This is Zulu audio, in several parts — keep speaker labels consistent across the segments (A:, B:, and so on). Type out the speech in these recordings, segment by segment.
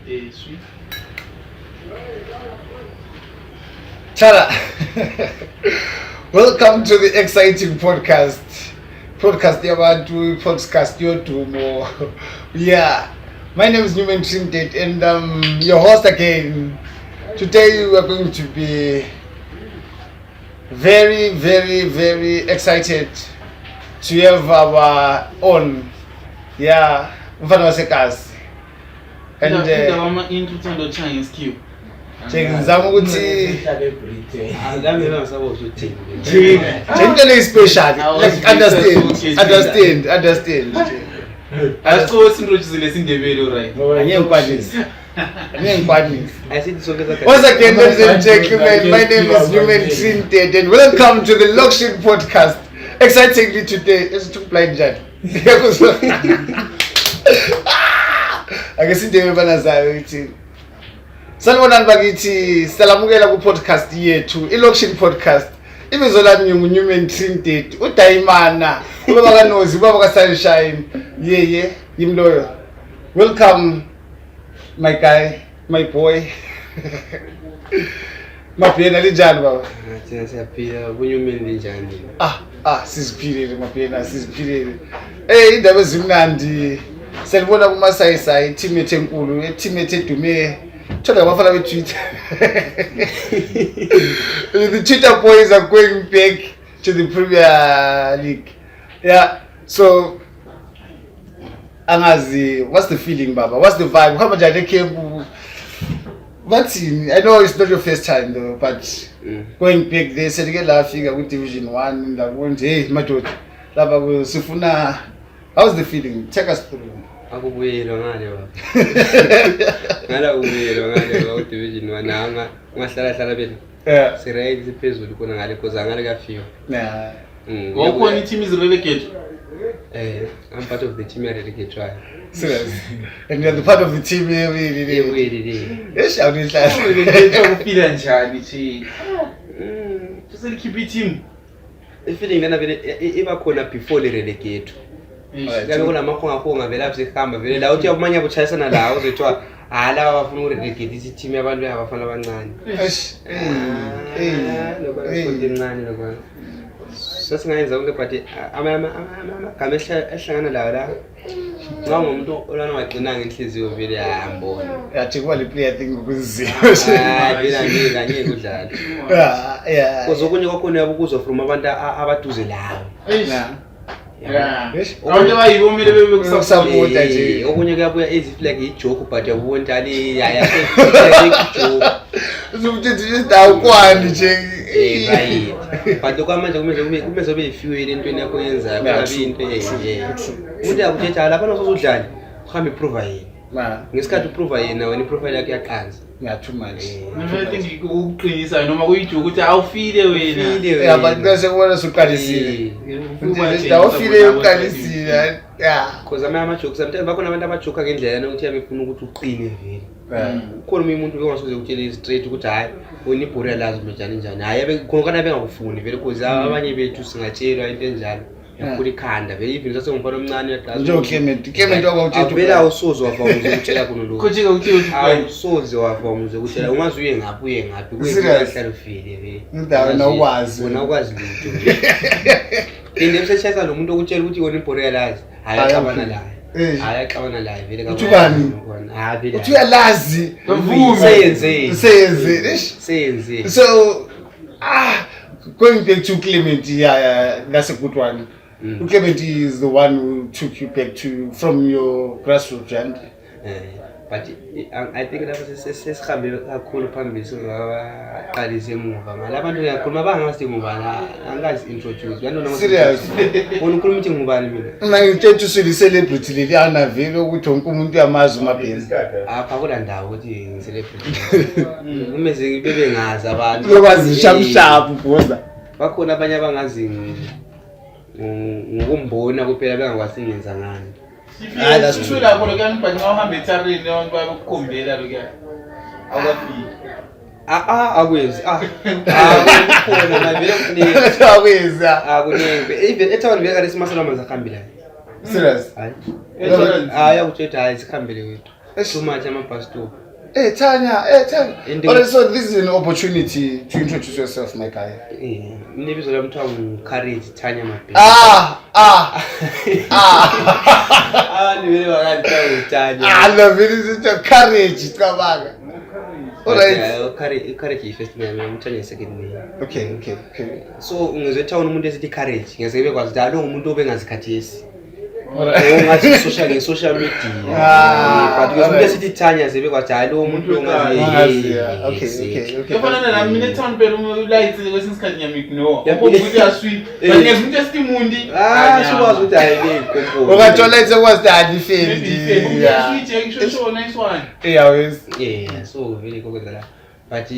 A: Sweet.
B: Chala. Welcome to the exciting podcast. Podcast yabantu, podcast yodumo. Yeah. My name is Newman Trinidad and I'm your host again. Today we are going to be very, very, very excited to have our own, yeah, umfana wasekasi. And
A: Indaba ama-intro uthanda ukushaya ngesikhiwa.
B: Nje ngizama ukuthi
C: Nami bengisabozwa uthini.
B: nje into le special, like, understand,
A: Okay.
B: understand, understand.
A: Asixoxe into lesiNdebele, right?
B: Angeke ngikwanise, angeke ngikwanise.
C: Asithi sonke sakhe.
B: Once again, ladies and gentlemen, my name is Newman Trinidad and welcome to the Lokshin Podcast. Excitingly today, it's too blind njani? Ngiyakuzwa. Ake sindebe banazayo ukuthi Sanibonani bakithi, siyalamukela ku podcast yethu, iLokshin Podcast. Ibizo lami ngingu-Newman Trinidad, uDayimana, ubaba kaNozi, ubaba kaSunshine. Yeah, yimi loyo. Welcome my guy, my boy. Mabhena, linjani baba?
C: Thina siyaphila, bunyumeni linjani?
B: Ah, siziphilele Mabhena, siziphilele. Eh, indaba ezimnandi. Selibona kumasayisayi team yethu enkulu, team yethu edume. Thola ngabafana be-Twitter. The Twitter boys are going back to the Premier League. Yeah. So angazi, what's the feeling baba? What's the vibe? Kuhamba njani ekhempu? Bathini? I know it's not your first time though, but going back there, selike lafika ku-Division 1, ndabona nje, hey madoda, lapha sifuna, how's the feeling? Take us through.
C: Akubuyelwa ngale baba. Ngala kubuyelwa ngale baba ku Division 1 anga ungahlala hlala bela. Si-right, siphezulu khona ngale cause angale kafiwa.
B: Nah.
A: Wawukhona i-team izirelegate.
C: I'm part of the team yarelegate.
B: Serious. And you're the part of the team here, really, really.
C: Ebuyelile.
B: Eish, awunenhlanhla.
A: Relegate kufila njani nje? Selikhipha i-team.
C: I-feeling lana vele iba khona before le relegate.
B: Alright.
C: Kuyabe kunamahongahonga vele apho sihamba vele la uthi amanye abutshayisana la uzothiwa hayi laba bafuna ukurelegate isi-team yabantu abafana abancane.
B: Eish. Hey,
C: Lokho
B: hey.
C: isonto elincane lokho. Sasingayenza konke but amagama ehlangana lawo la nxa ungumuntu olwana ungagcinanga inhliziyo vele ayambona.
B: Yathi kuba le player thing kunzima.
C: Hayi vele angeke angeke udlale.
B: Yeah.
C: Because okunye kwakhona uyabe ukuzwa from abantu abaduze lawe.
B: Nah.
A: Yeah.
B: Eish.
A: Abantu abayibo kumele bebe kusupport.
B: Support nje.
C: Okunye kuyabuya as if like i-joke but uyabona ukuthi ali joke.
B: Uzokuthi nje awukwani nje.
C: Right. But lokho manje kumele ube yifuel entweni yakho oyenzayo,
B: Yeah,
C: kungabi
B: true,
C: into
B: true, true.
C: Umuntu akuthetha "Ah, lapha usuzudlala, uhambe iprova yena."
B: Nah.
C: Ngesikhathi uprova yena wena iprofile yakho iyaqansa.
B: Yeah, too much.
A: Mina I think ukuqinisa noma kuyijoke ukuthi awufile wena.
C: Ufile
B: Yeah, but
C: wena.
B: bese kubona usuqalisile.
C: Eh,
B: Awufile uqalisile. Yeah.
C: Cause amanye ama-jokes sometimes bakhona abantu abajoka ngendlela yokuthi befuna ukuthi uqine vele.
B: Yeah.
C: Ukhona omunye umuntu bengasoze ukutshela straight ukuthi hhayi wena ibhora uyalazi kumbe njani njani. Hhayi khona kana bengakufuni vele cause abanye bethu singatshelwa into enjalo. Yakhula ikhanda vele even sasengumfana omncane uyaqala.
B: Njengo Clement. Clement wakwawuthetha
C: Vele awusoze wava umuze ukutshela khona lokho.
A: Coach kuthiwa uthi
C: Awusoze wava umuze ukutshela ungaze uye ngaphi uye ngaphi
B: Serious?
C: kuhlala ufile vele.
B: Indawo wena ukwazi.
C: Wena ukwazi lutho. Inde mseshayisa lo muntu okutshela ukuthi wena ibhora uyalazi. Hhayi
B: Hhayi,
C: axabana
B: awufile.
C: laye.
B: Eh.
C: Hhayi axabana laye vele
B: Uthi ubani?
C: Hhayi vele.
B: Uthi uyalazi.
A: Bavume.
C: Seyenze.
B: Seyenze. Eish.
C: Seyenze.
B: So, going back to Clement, yeah, that's a good one. Clement is the one who took you back to from your grassroots, and
C: But I think lapho sesihambe kakhulu phambili singakaqalisi emuva ngala abantu ngiyakhuluma bangazi ngubani angikazi introduce.
B: Serious?
C: Wona ukhuluma ukuthi ngubani mina.
B: Mina ngitshela ukuthi celebrity leliyana vele ukuthi wonke umuntu uyamazi uMabhena.
C: Apha kula ndawo ukuthi ngicelebrity. Kumeze bebe ngazi abantu.
B: Lokwazi sharp sharp boza.
C: Bakhona abanye abangazi ngokumbona kuphela bengakwazi ngenza ngani.
B: Ah, that's true.
A: Lapho lokuyani but nxa uhamba etharini abantu bayakukhombela lokuya. Awukafiki.
C: Ah ah akwenzi. Ah. Ah kukhona la vele kuningi.
B: Akwenzi.
C: Ah kuningi. Even ethawini vele kade simasela amanzi ahambile.
B: Serious.
C: Hayi.
A: Ethawini?
C: Hayi akutshela hayi sikhambile wethu.
B: Eish.
C: Too much ama-bus stop.
B: Hey Tanya, hey Tanya. Alright, so this is an opportunity to introduce yourself, my guy.
C: Mina ibizo lami kuthiwa ngu-Courage Tanya Mabhena.
B: Ah, ah, ah.
C: Abantu vele bakandithiwa nguTanya.
B: Ah, love it. It's a courage, cabanga.
C: But,
B: Alright.
C: uCourage yi-first name yami, uTanya yi-second name.
B: Okay.
C: So ungezwe etown umuntu esithi Courage, ngeze bekwazi ukuthi alo ngumuntu obengazikhathesi.
B: Alright.
C: Ongathi social nge-social media.
B: Ah,
C: But ngezwe umuntu
B: alright.
C: esithi Tanya sebekwazi hayi lo muntu ongazi.
B: Ungazi, yeah. Okay.
A: Efanana nami mina etown phela ulayithile kwesinye isikhathi ngiyam-ignore.
C: Yeah.
A: Ubona ukuthi uyasweet. But ngezwa umuntu esithi mundi.
C: Ah, sukwazi ukuthi hayi le inkomponi.
B: Ungathola isekwazi dani ifeli. Yeah.
A: Uyasweet ngisho sho nice one.
B: Yeah, yes.
C: Yeah, so vele kokwenzela. But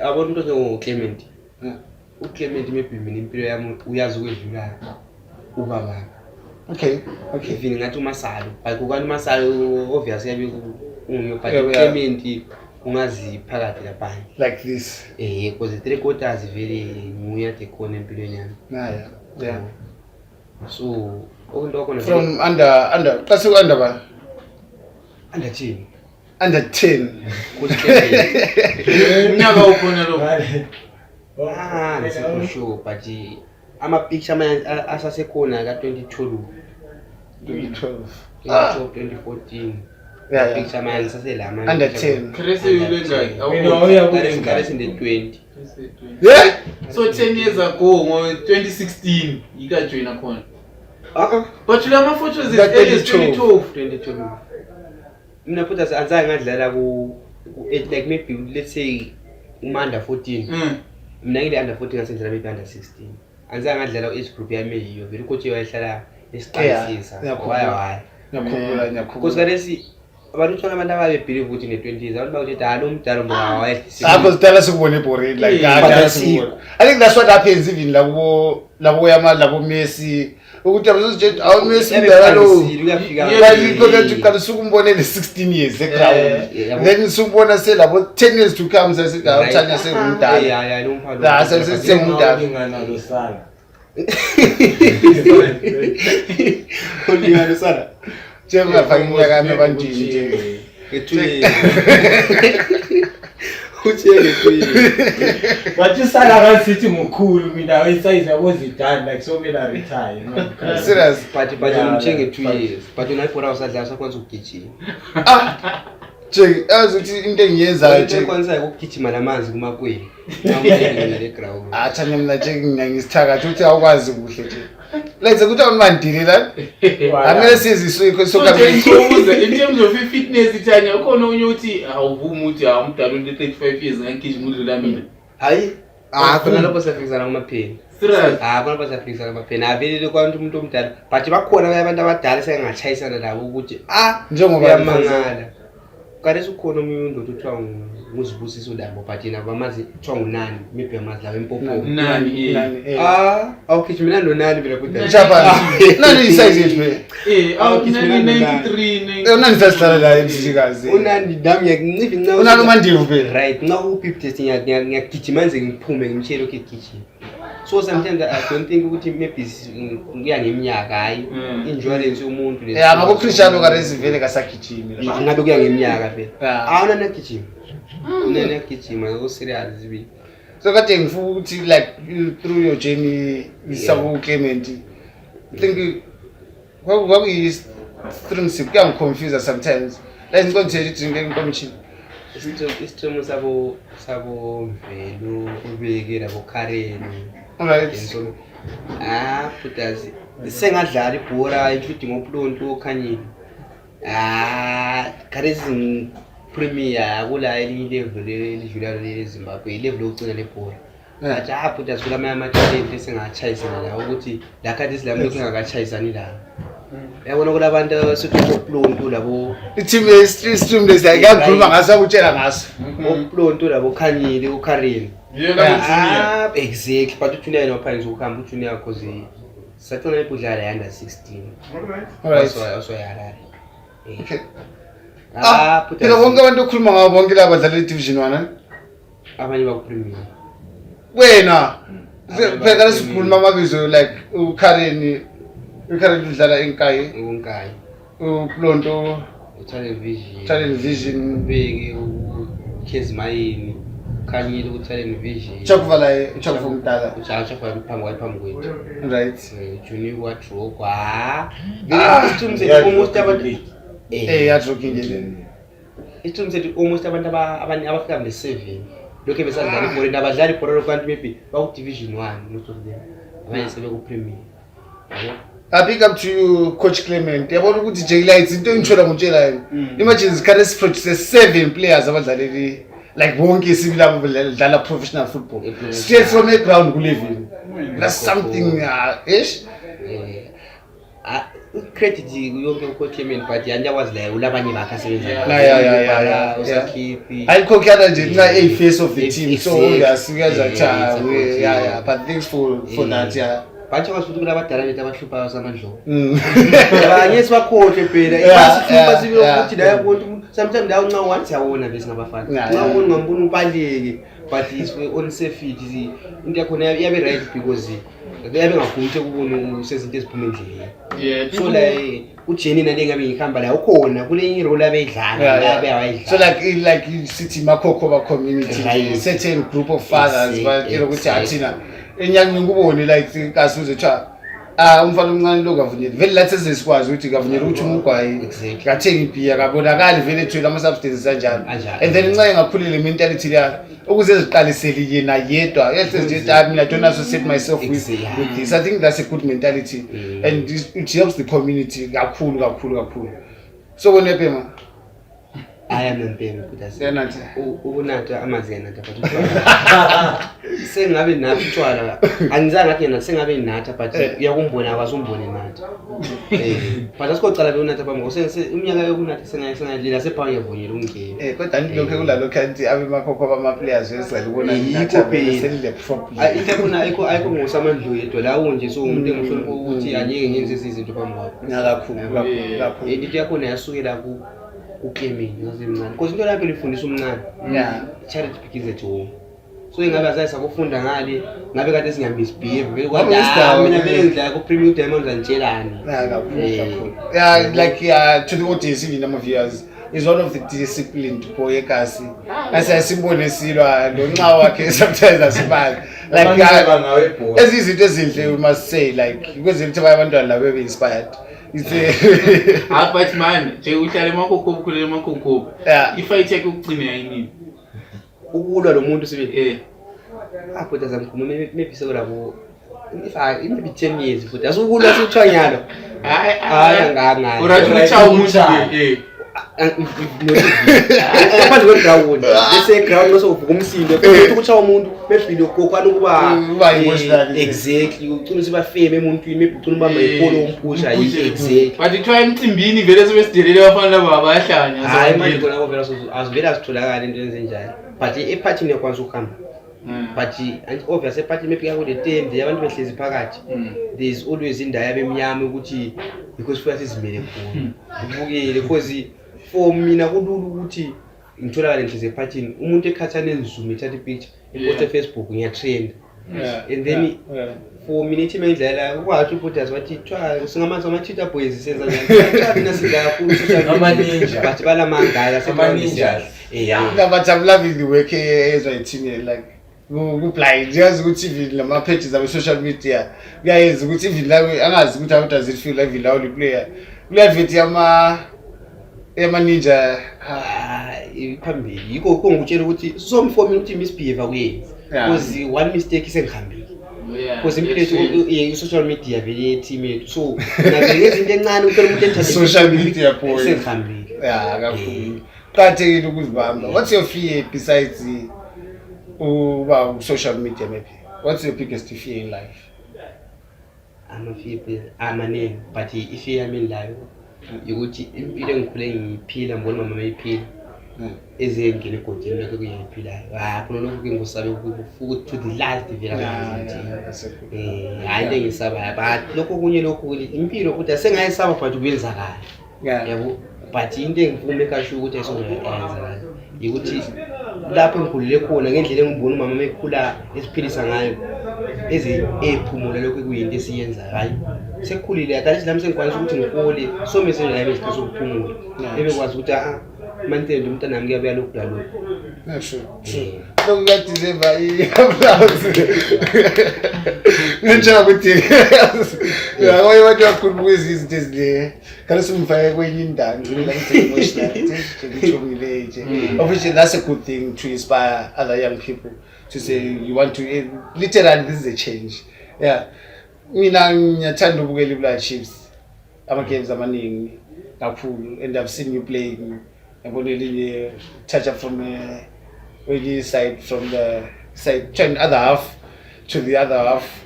C: abona umuntu onjengo-Clement.
B: Yeah.
C: uClement maybe mina impilo yami uyazi ukwedlula ubaba.
B: Okay.
C: Even ngathi uMasalo, but kukani uMasalo obvious yabe unguye but
B: Yeah, yeah.
C: uClement ungazi phakathi laphana.
B: Like this.
C: Because three quarters vele nguye ade khona empilweni yami.
B: Nah, yeah. Yeah.
C: So okunto wakhona vele
B: From under xa siku under ba?
C: under 10.
B: Under 10.
C: Coach Clement.
A: Umnyaka ukhona lo.
C: Ah, ngisekho sure but ama-picture amanye asasekhona ka-2012
B: 2012. Ah.
C: 2014
B: Yeah.
C: picture amanye asaselama
B: Under 10.
A: Khrese ulengaki?
D: Mina uya kulengaki.
C: Kharesi nde-20
B: Yeah.
A: So 10 years ago ngo-2016 yikajoyina khona.
C: uh-uh.
A: But la ma-photos is
B: That
A: early as
B: 2012.
A: 2012.
C: 2012 mina futhi anzange ngadlala like maybe let's say uma-under 14 Mina ngile under 14 ngasendlala maybe under 16 anzange ngadlala ku-age group yami eyiyo vele ucoach wayehlala esiqalisisa
B: Yeah, ngiyakhumbula.
C: waya waya
B: Ngiyakhumbula,
C: because
B: ngiyakhumbula.
C: khathesi abantu uthola abantu ababebhilive ukuthi ne-20 years abantu bakuthi hayi lo mdala mbo
B: Apho sidala sikubona ebhorini like
A: Yeah,
B: ah, dala
C: but
B: sikubona. I think that's what happens even labo labo yama labo Messi ukuthi abazozitshela awu Messi mdala lo.
C: uyafika
B: Like kodwa uqala usukumbonele 16 years eground.
C: Yeah.
B: Then usubona selabo 10 years to come sesithi awuthanya sengumdala.
C: Yeah, yeah, lo mfana lo.
B: La sengumdala.
D: Ulingana losana.
C: Ulingana losana.
B: Njengafaka iminyaka yami ebantwini nje.
C: Ngethulile. Uthiye ngethulile.
D: But usala ngasithi mukhulu mina wesayizi yabo Zidane like so mina retire. You know, because-
B: Serious.
C: But
D: Yeah,
C: umthiye
D: yeah,
C: nge-2 years. But wena ibhora usadlala usakwanisa ukugijima.
B: Ah. Nje yazi ukuthi into engiyenzayo
C: Into
B: nje.
C: ekwanisayo ukugijima namanzi kumakweli. Nawuthengile eground.
B: Ah thanya mina nje ngisithakathi ukuthi awukwazi kuhle nje. Let's ukuthi awunimandile la. Amele siziswe
A: So
B: soka.
A: nje ngikubuza in terms of i-fitness Thanya ukhona omunye uthi awuvumi ukuthi awumdala une-35 years ngagijima udlula mina.
C: Hayi. Ah, khona lapho siyafikisana kumapheni.
A: Serious.
C: Ah, khona lapho siyafikisana kumapheni. Avelele kwantu umuntu omdala. But bakhona abanye abantu abadala sengingatshayisana nabo ukuthi ah
B: Njengoba
C: uyamangala. Khathesi ukhona omunye undoda othiwa nguZibusiso Dambo but yena bamazi kuthiwa ngunani maybe amazi lawo empophoma.
A: Nani eh.
C: Ah, awugijimela nonani phela kodwa.
B: Japan. Nani isize yethu phela.
A: Awu nani 93
B: Eh unani sasidlala la emsikazi.
C: Unani nami ngiyakunciva inca.
B: Unani umandivu phela.
C: Right, nxa ku-pip test ngiyagijima nze ngiphume ngimtshele okay gijima. So sometimes I don't think ukuthi maybe kuya ngeminyaka hayi endurance yomuntu lesi.
B: Yeah, ngakho Cristiano karezi vele kasagijimi la.
C: Ngabe kuya ngeminyaka phela.
B: Yeah.
C: Ah, unani agijima. Unani agijima ku serious sibili.
B: So kade ngifuna ukuthi like through your journey isabu Clement. I think kwakuyi stream sip kuyangiconfuse sometimes. Like ngiconfuse ukuthi drink enkomishini.
C: Isithumo sabo Mvelo ubeke labo Karen.
B: Alright.
C: So ah futhi sengadlala ibhora including oPlonto okhanyile. Ah khathesi premier akula elinye ilevel elidlula leli eZimbabwe ilevel yokugcina lebhora. But ah futhi kulamanye ama-talent esingachayisana lawo ukuthi la khathesi lami lokhu ngingakachayisani lawo. Uyabona kulabantu abasethi oPlonto labo
B: I-team ye-stream lesi ngiyakhuluma ngaso akutshela ngaso.
C: oPlonto labo Khanyile uKaren.
A: Yiyo labo junior.
C: Ah, exactly but ujunior yena waphangisa ukuhamba ujunior cause sacela ibudlala under 16.
B: Alright.
C: Wasoyarare.
B: Okay.
C: Ah,
B: Phela bonke abantu okhuluma ngabo bonke laba badlala e-division 1. Eh?
C: Abanye baku-premier.
B: Wena phela kale sikhuluma amabizo like uKaren udlala enkayi
C: Unkayi.
B: uPlonto
C: Ku-Talent Vision.
B: Talent Vision.
C: Ubeke uKhezimayini ukhanyile ku-Talent Vision.
B: Chakuva laye uchakuva umdala.
C: Uchakuva phambi kwaye phambi kwethu.
B: Right.
C: Junior wadrogwa. Ah,
B: Ah,
C: isithumu sethu almost abantu
B: Eh yadroga nje.
C: Isithumu sethu almost abantu abafika nge-7 lokhu besadlala ibhola nabadlala ibhola lokhu kanti maybe baku-division 1 most of them abanye sebeku-premier. Yabo?
B: I big up to you coach Clement. Yabona ukuthi J Lights into engithola ngutshela yona. Imagine isikhathi siproduce 7 players abadlaleli like bonke sibili badlala professional football. Straight from the ground ku level. That's something ish.
C: Ah, credit yonke ucoach Clement but yandiyakwazi laye ulabanye bakhe asebenza
A: Yeah.
C: nabo.
B: Yeah.
C: Usakhiphi.
B: Ayikhokhela nje nxa a face of the team so
C: Exactly.
B: obvious uyenza
C: Yeah,
B: cha
C: support,
B: yeah, but thanks for that, yeah.
C: But yakwazi ukuthi kulabadala bethu abahluphayo samandlovu.
B: Mm.
C: Abanye sibakhohlwe phela.
B: Yeah,
C: Basihlupha
B: yeah,
C: sibili
B: yeah.
C: ukuthi la yabona sometimes la unca one siyawona bese ngabafana.
B: Yeah,
C: Nxa
B: yeah.
C: ubona ungambona ubaleke but is on safety into yakhona yabe right because yabe ngafuni ukuthi kubone usezinto eziphuma endleleni.
A: Yeah.
C: So la uJenny nale ngabe ngihamba la ukhona kule role abeyidlala
B: Yeah,
C: la
B: yeah.
C: abeyidlala.
B: So like you city makhokho community
C: Right.
B: certain group of fathers
C: Exactly.
B: but ukuthi athina enyangeni ngikubone like kasi uzethiwa ah umfana omncane lo kavunyelwe vele lathi sesikwazi ukuthi kavunyelwe ukuthi umugwayi
C: Exactly.
B: kathenga ibhiya kabonakali vele ethwele ama-substances anjalo
C: Anjalo.
B: and then nxa engakhulile mentality leya ukuze eziqalisele yena yedwa ehlezi nje "Ah, mina don't associate myself with,
C: Exactly.
B: with this." I think that's a good mentality and it helps the community kakhulu kakhulu kakhulu. So wena Phema?
C: Hayi amempemi futhi.
B: Siyanatha.
C: Ukunatha amanzi yanatha but utshwala sengabe nathi utshwala angizange ngathi yena sengabe natha but uyakumbona akwazi umbone natha but asikocala bewunatha phambi iminyaka yokunatha sengayengalela sebhange ngiyavunyelwa ukungena.
B: Eh kodwa lokho kulalokho anti abemakhokho bama-players wesicela ukubona
C: Yikho
B: natha
C: phela.
B: selile properly.
C: Ayi, into yakhona ayikho ngosamandlu yedwa la unje so umuntu engihlonipha ukuthi angeke ngenze izinto phambi kwakho.
B: Ya, kakhulu kakhulu kakhulu.
C: Into yakhona yasukela kuClement ngasemncane because into lapho lifundisa umncane. Charity begins at home. So ingabe azaye sakufunda ngale ngabe kade singamisbehave vele
B: Ngabe
C: kwathi
B: isidaba,
C: "Ah, mina
B: yeah.
C: vele ngidlala ku-Premier Diamonds angitshelani."
B: Yeah, kakhulu kakhulu. Yeah, like to the audience, even nama viewers, is one of the disciplined boy ekasi. Asasimbone silwa lo nxa wakhe sometimes asibali. Like
D: Amanxeba ngawe ebhola.
B: ezizinto ezinhle we must say like kwezele ukuthi abanye abantwana labo bebe inspired. It's a
A: Ah, but man, nje uhlala emakhokho ukhulele emakhokho.
B: Yeah.
A: Ifight yakhe yokugcina yayinini?
C: Ukulwa lo muntu sibili.
A: Eh.
C: Ah futhi azamkhuluma maybe sekulabo if I maybe 10 years futhi asukulwa suthiwa nyalo.
A: Hayi
C: Hayi angangayi.
A: Urathi ukuchaya umuntu eh.
C: Ngaphandle kweground bese ground bese uvuka umsindo futhi ukuchaya umuntu maybe lokho ukuba
B: Uba emotional.
C: Exactly ucina usiba fame emuntwini maybe ucina ubamba ikolo umphusha exactly.
A: But ithiwa emcimbini vele sebesidelele abafana laba bayahlanya.
C: Hayi manje khona kovela azivele azitholakala into ezinjalo but ephathini uyakwanisa ukuhamba but and obvious ephathini maybe kakule tende abantu behlezi phakathi there is always indawo yabemnyama ukuthi because fika sizimele khona ubukele because for mina kulula ukuthi ngitholakale ngihlezi ephathini umuntu ekhathane enzume ethatha ipicture eposte Facebook ngiyatrend. And then for mina ithi engidlala kwathi uBuddhas wathi thiwa singama-Twitter boys senza njani thiwa mina sidlala kakhulu social media
D: Ama-ninja.
C: but balamangala
D: Ama-ninjas.
C: yeah.
B: No, but I'm loving the work eyenzwa yi-team like ku-blind yazi ukuthi even lama-pages abe-social media kuyayenza ukuthi even la angazi ukuthi how does it feel like even la uli-player kule advert yama-ninja.
C: Ah, phambili yikho kho ngikutshela ukuthi so for mina ukuthi misbehave akuyenzi because one mistake sengihambile because impilo yethu i-social media vele ye-team yethu so ngabheka izinto encane uthola umuntu ethathe
B: Social media boy.
C: Sengihambile.
B: Ya, kakhulu kuqakathekile ukuzibamba. What's your fear besides uba ku-social media? Maybe what's your biggest fear in life?
C: Ama-fear amaningi but i-fear yami engilayo ukuthi impilo engikhule ngiyiphila ngibona umama eyiphila eze ngene egodini lokho kuyayiphilayo hayi khona lokhu ke ngusabe futhi to the last vele angazi ukuthi
B: That's a good
C: Hhayi into engiyisabayo but lokho okunye lokhu impilo futhi asengayisaba but kuyenzakala yabo but into engifuna ekasho ukuthi ayisongayenzakala ukuthi lapho engikhulele khona ngendlela engibona umama ekhula esiphilisa ngayo Eze ephumula lokho kuyinto esiyenzayo. Hayi, sekukhulile kalethi nami sengikwanisa ukuthi ngihole, so mina sengilaye isikhathi sokuphumula. Ebekwazi ukuthi a mantende umntanami kuyabuya lokhu lalokhu.
B: Yeah, sure, sure. Lokhu kuyadeserve i-applause. Ngentsha ukuthi abanye abantu bakhuluma kwezinye izinto ezile. Kaloku singifake kwenye indawo ngigcine la ngithi emotional ngithukile nje. Of which that's a good thing to inspire other young people to say you want to literally this is a change. Yeah. Mina ngiyathanda ukubukela iBulawayo Chiefs ama games amaningi kakhulu and I've seen you playing, yabona elinye touch up from kwenye side, from the side turn other half to the other half,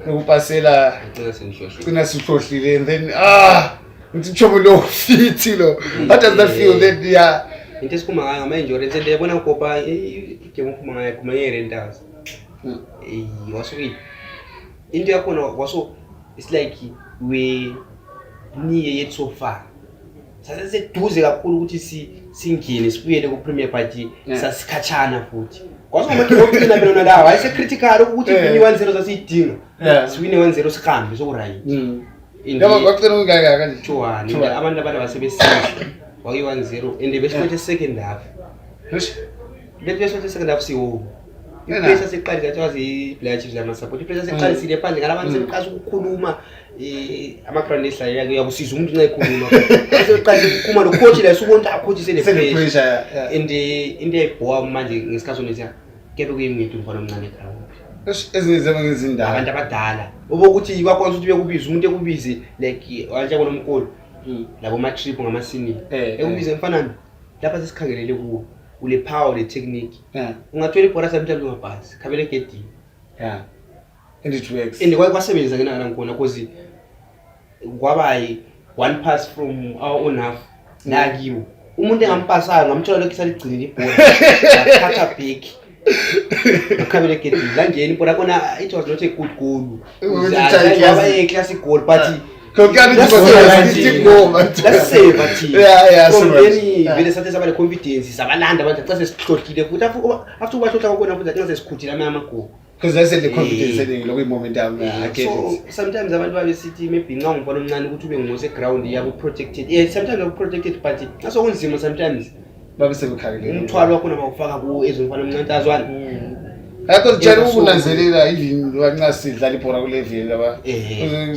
B: ukupasela.
C: Ngicela senihlohle.
B: Gcina sihlohlile and then ah, ngithi chomo lo fit lo, how does that feel then? Yeah.
C: Into esikhuluma ngayo ngama-endurance and yabona kopa igame okhuluma ngayo, khuluma nge-rentals. Wasuke into yakhona waso it's like we near yet so far, saseseduze kakhulu ukuthi singene sibuyele ku-premier, but sasikhatshana futhi. Kwasongamagame okugcina phela lawo ayese-critical ukuthi win 1-0 sasiyidinga. Siwine 1-0 sihambe soku-right.
B: Yabo, kwagcina kungaka kanje.
C: 2-1.
B: 2-1.
C: Abantu abantu abasebesizwa wakuyi 1-0 and besihlothe second half.
B: Eish.
C: Lethu besihlothe second half siwo
B: Yena.
C: i-pressure seqalile, athi wazi i-Black Chiefs lama-support i-pressure seqalisile phandle ngalabantu sebeqalisa ukukhuluma, ama-ground esihlalela uyakusiza umuntu nxa ekhuluma, sebeqalise ukukhuluma lo coach la, subona ukuthi coach sene-pressure.
B: Sene-pressure, yeah.
C: And into eyayibhowa manje ngesikhathi sonesiya kuyabe kuyimntu umfana omncane eground.
B: Eish, ezinye zabo ngezindaba.
C: Abantu abadala obokuthi bakwazi ukuthi bekubize umuntu, ekubize like wantsha nomkolo labo ma-trip ngamasini, ekubize mfanami lapha sesikhangelele kuwo ule power le technique. Ungathola ibhora sometimes ungabhasi khabele egedini.
B: Yeah, and it works.
C: And kwasebenza ke nana ngikhona cause kwaba one pass from our own half nakiwo umuntu engampasayo ngamthola lokhu isaligcinile ibhola, ngathatha back ngakhabela egedini langena ibhola kona. It was not a good goal.
B: Ukuthi uthi
C: Classic goal, but
B: Kokuyani.
C: That's Laseva thina.
B: Yeah,
C: From
B: so
C: then
B: much.
C: vele sathe saba le-confidence, sabalanda abantu xa sesihlohlile futhi after ubahlohla kwakhona futhi agcina sesikhuthile amanye amagoli.
B: Because that's the confidence eningi lokhu i-momentum, I get
C: So
B: it.
C: sometimes abantu babesithi maybe nxa ungumfana omncane ukuthi ube ngose-ground yaku-protected, yeah, sometimes yaku-protected, but xa sokunzima sometimes
B: Babe sebekhangelele.
C: Umthwalo wakhona bawufaka kuwo ezomfana omncane azwana.
B: Ayikho sitshela
C: Yeah, so-
B: ukunanzelela even nxa sidlala ibhora kule-level laba.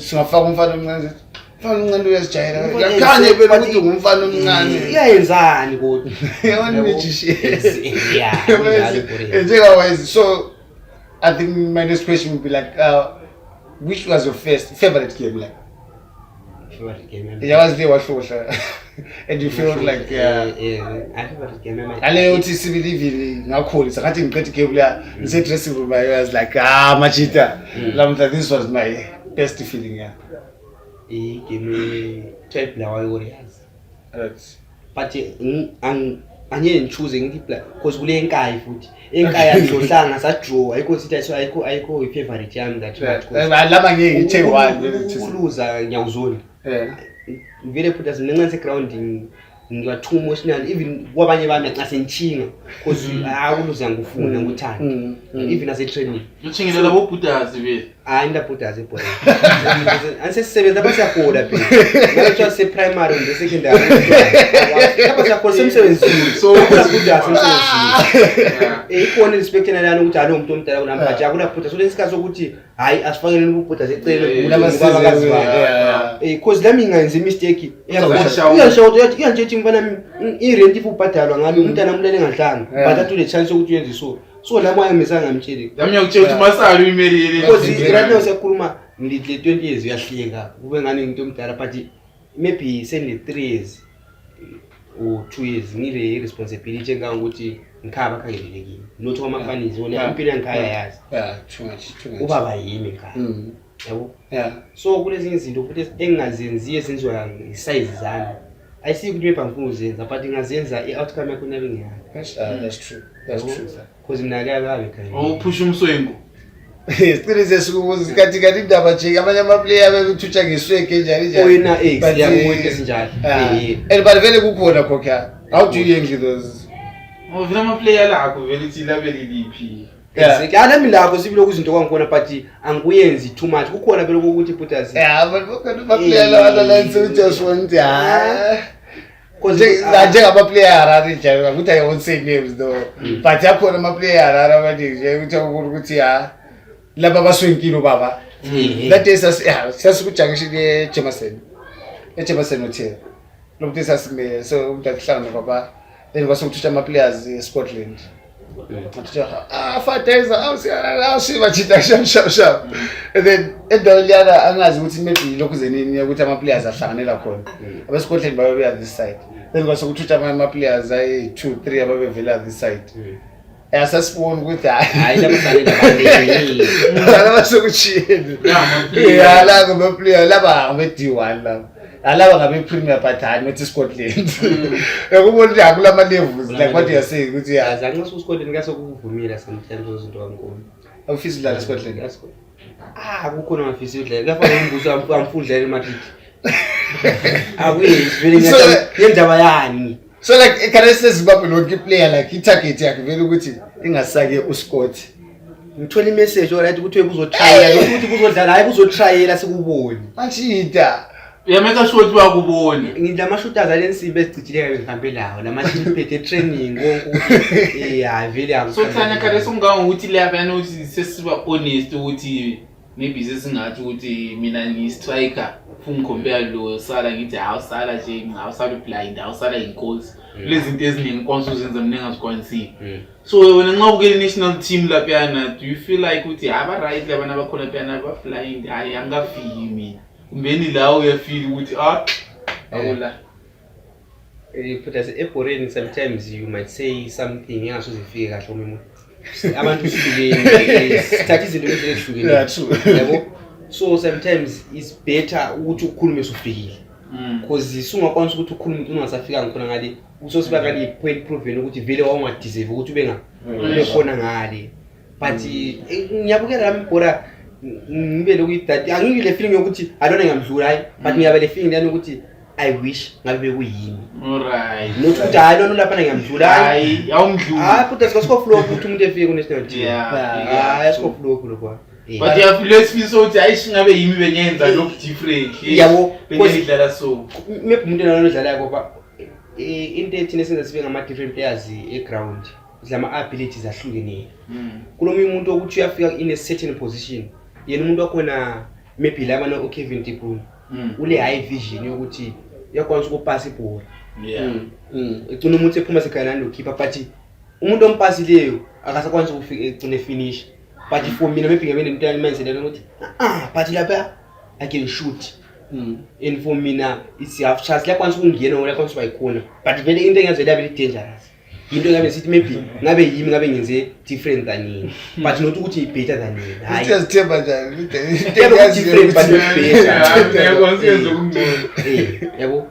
B: Singafaka umfana omncane sithi, umfana omncane uyasijayela.
C: Umfana-
B: Yakhanye phela
C: but-
B: ukuthi ungumfana omncane.
C: Iyayenzani kodwa?
B: Yabona
C: Yabo.
B: magician.
C: Yeah, kunjalo ebholeni.
B: Njengawise. So I think my next question would be like, which was your first favorite game, like?
C: Favorite game yami.
B: Yawazi le wahlohla and you felt like, yeah.
C: Favorite game yami.
B: Aleyo uthi sibili ivili ngakholisa ngathi ngiqeda igame leya ngise-dressing room, I was like, ah, machita, lamhla this was my best feeling, yeah.
C: Igame kuthiwa iBulawayo Warriors.
B: Right.
C: But angeke ngichoose ngithi because kule Nkayi futhi eNkayi angihlohlanga, sadraw, ayikho sithi ayikho i-favorite yami that much, 'cause
B: Laba ngeke ngithe one.
C: Ukuluza ngiyawuzona. Vele futhi asinenxa seground ngiba too emotional, even kwabanye bami nxa sengitshinga because akuluza ngikufuna ngikuthanda, even ase-training.
A: Utshingelela bobhudazi vele.
C: Hayi, ndabhudaza ebholeni angisesisebenza lapha, siyahola phela ngabe kuthiwa se-primary kumbe secondary, lapha siyahola semsebenzini.
A: So-
C: Akula semsebenzini. Ikhona i-respect enalana ukuthi alo umuntu omdala kunami, but akula bhuda, so lesikhathi sokuthi hayi asifakeleni ububhuda seceleni. Cause lami ngingayenza imistake, iyashawuta, iyantshethi mfana, i-rent if ubhadalwa ngami umntana wami ulele engadlanga, but athule chance yokuthi uyenze so, so lami wayemisa ngamtsheli.
A: Lami ngiyakutshela ukuthi masalo uyimelile.
C: Because right now siyakhuluma ngile 20 years uyahleka kube ngani nginto omdala, but maybe sengine 3 years or 2 years ngile responsibility engangokuthi ngikhaya bakhangelele kimi, not kwamafanisi wona. Impilo yangikhaya yazi.
B: Yeah, too much, too much.
C: Ubaba yimi ekhaya. Yabo. So kulezinye izinto futhi engingazenziyo ezenziwa ngesayizi zami, ayisiyo ukuthi maybe angifuni ukuzenza, but ngingazenza i-outcome yakho nabe ngiyani.
B: That's true, that's true, sir.
C: Because mina kuyabe ekhaya.
A: Uphusha umswengu.
B: Siqinise sikubuza kanti kanti indaba nje amanye ama-player bebethutsha ngeswege njani njani.
C: Oyena ex
B: But,
C: yabo into ezinjalo.
B: And but vele kukhona khokha, how do you handle those?
A: Oh, vele ama-player lakho vele ithi labele liphi?
C: Exactly. Nami lapho sibile kuzinto kwangikhona, but angikuyenzi too much. Kukhona phela ukuthi putazi.
B: Yeah, but kukhona ama-player lawa analyze uJoshua ukuthi hayi.
C: Cause
B: Njengama-player Harare nje, ukuthi I won't say names though. But akhona ama-player Harare amaningi nje ukuthi akubona ukuthi ha laba baswenkile baba. That day sasiku-junction ye-Jameson. E-Jameson Hotel. Lo muntu sasimele so umuntu akuhlangana baba. Then kwase kuthutsha ama-players e-Scotland. Ngathi fadeza awusiba chita sham sham sham. And then endaweni liyana angazi ukuthi maybe lokhu zenini ukuthi ama-players ahlanganela khona. Abe-Scotland babebuya this side. Then kwase kuthutsha amanye ama-players ayi-2 3 ababevela this side. Sasibona ukuthi
C: hayi laba hlanganela abaningi.
B: Laba sekuchiyeni.
A: Yeah, ama-player.
B: Yeah, laba ngama-player laba ngabe-D1 laba. Alaba ngabe-Premier but hayi not i-Scotland. Uyakubona ukuthi akulama levels like what you are saying ukuthi yeah.
C: Yazi anxa uScotland kuyasokuvumela sometimes izinto kankulu.
B: Awufisi udlala eScotland.
C: Ah, kukhona ongafisi udlala. Kuyafana nombuso amfuna udlala eMadrid. Akuyenzi vele ngendaba yani.
B: So like can I say Zimbabwe lonke player like i-target yakhe vele ukuthi ingasake uScott.
C: Ngithola imessage alright ukuthi kuzotrayela, ukuthi kuzodlala, hayi kuzotrayela sikubone.
B: Machita.
A: Uyameka sure ukuthi bakubone.
C: Ngilama-shooters ale nsimbi ezicijile kabe ngihambe lawo, lama-shiliphethe training konke ukuthi hayi vele
A: So Thanya khathesi ungangokuthi laphayana ukuthi sesiba honest ukuthi maybe sesingathi ukuthi mina ngiyi-striker futhi ngi-compare lo Sala ngithi hawu Sala nje hawu Sala blind hawu Sala inkosi. Lezi zinto eziningi kwanisa uzenza mina engazikwanisiyo. So wena nxa ubukela i-national team laphayana, do you feel like ukuthi aba-right labana abakhona laphayana ba-blind, hayi angikafiki mina. Kumbeni la uyafeel ukuthi ah akula.
C: But as ebhoreni sometimes you might say something engasoze ifike kahle omunye umuntu. Abantu sihlukene, sithatha izinto ngendlela ezihlukene.
B: Yeah, true.
C: Yabo? So sometimes it's better ukuthi ukhulume usufikile. Because sungakwanisa ukuthi ukhulume ukuthi ungasafikanga khona ngale. Usosiba ngale point proven ukuthi vele wawungadeserve ukuthi ube ube khona ngale. But ngiyabukela lami ibhora ngibe lokuyidati angibi le feeling yokuthi alona ngiyamdlula hayi, but ngiyabe le feeling lana ukuthi I wish ngabe bekuyimi.
A: Alright.
C: Not ukuthi hayi lona lapha ngiyamdlula hayi.
A: Hayi awumdluli.
C: Hayi futhi asikho flop ukuthi umuntu efike ku national team.
A: Yeah.
C: Hayi asikho flop lokho.
A: But uyafeel lesifiso ukuthi hayi shingabe yimi benyenza lokhu different.
C: Yabo,
A: Benidlala so.
C: Maybe umuntu lona odlalayo ngoba into ethina esenza sibe ngama different players e ground. Sidlama abilities ahlukeneyo. Kulomunye umuntu ukuthi uyafika in a certain position. Yena umuntu wakhona maybe laba no Kevin De Bruyne. Ule high vision yokuthi uyakwanisa ukupasa ibhola. Egcina umuntu ephuma sekhaya lokhipha, but umuntu ompasileyo akasakwanisi ukufika egcine finish. But for mina maybe ngabe nento yami mindset lena ukuthi but lapha I can shoot. And for mina it's half chance liyakwanisa ukungena ngoba liyakwanisa ukuba yikhona. But vele into engenza liyabe li dangerous. Into engabe sithi maybe ngabe yimi ngabe ngenze different than yena. But not ukuthi better than yena. Hayi.
B: Uthi uyazithemba njani?
C: Kuyabe ku-different but not better.
A: Uyakwanisa ukwenza okungcono.
C: Yabo.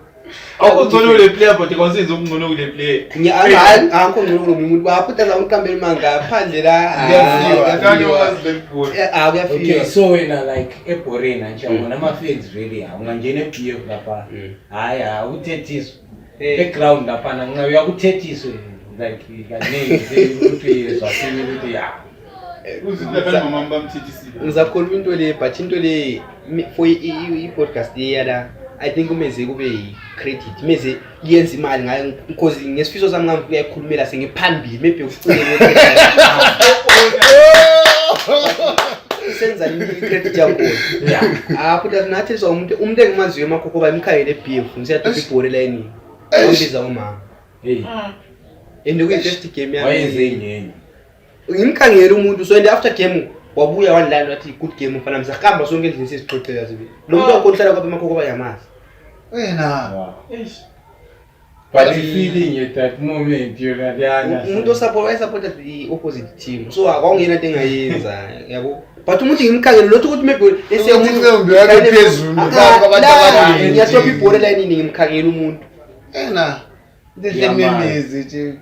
A: Awukho ngcono kule player but uyakwanisa ukwenza okungcono kule player.
C: Angikho ngcono kulo munye umuntu. Baphuta umqambeli manga phandle la.
B: Kuyafiwa.
A: Kanye wazi le bhola.
C: Ah
D: Okay,
C: kuyafika.
D: so wena like ebhoreni nje wona ama-fans really ungangena e-BF lapha. Hayi awuthethiswa. E-ground laphana nxa uyakuthethiswa like kaningi ukuthi uyezwa sini ukuthi ya.
A: Uzithi lapha nomama bamthethisile.
C: Ngizakhuluma into le but into le for i-podcast le yala I think umeze kube yi-credit meze yenza imali ngayo because ngesifiso sami ngami kuyayikhulumela sengiphambili maybe ucine senza i-credit yakhona.
D: Yeah.
C: Ah futhi nathiswa umuntu engimaziyo emakhokho bayimkhangele e-BF ngisiyadobha ibhola elayinini. Ngibiza umama.
D: Hey,
C: And kuyi-first game yami.
D: wayenze ngenye.
C: Ngimkhangele umuntu so and after game wabuya wandilanda wathi good game mfana msahamba sonke endlini sesixoxela sibe. Lo muntu wakhona uhlala kwapha emakhokho bayamazi.
B: Wena.
D: Wow.
A: Eish.
D: But the feeling at that moment yona leyana.
C: Umuntu osupport wayesupporta the opposite team. So akwangena into engayenza yabo. But umuntu ngimkhangele lothu ukuthi maybe lese
B: Ukuthi inqembu yakhe phezulu, lapho abantu abaningi.
C: Ngiyathopa ibhola elayinini ngimkhangele umuntu.
B: Wena. Into memezi nje.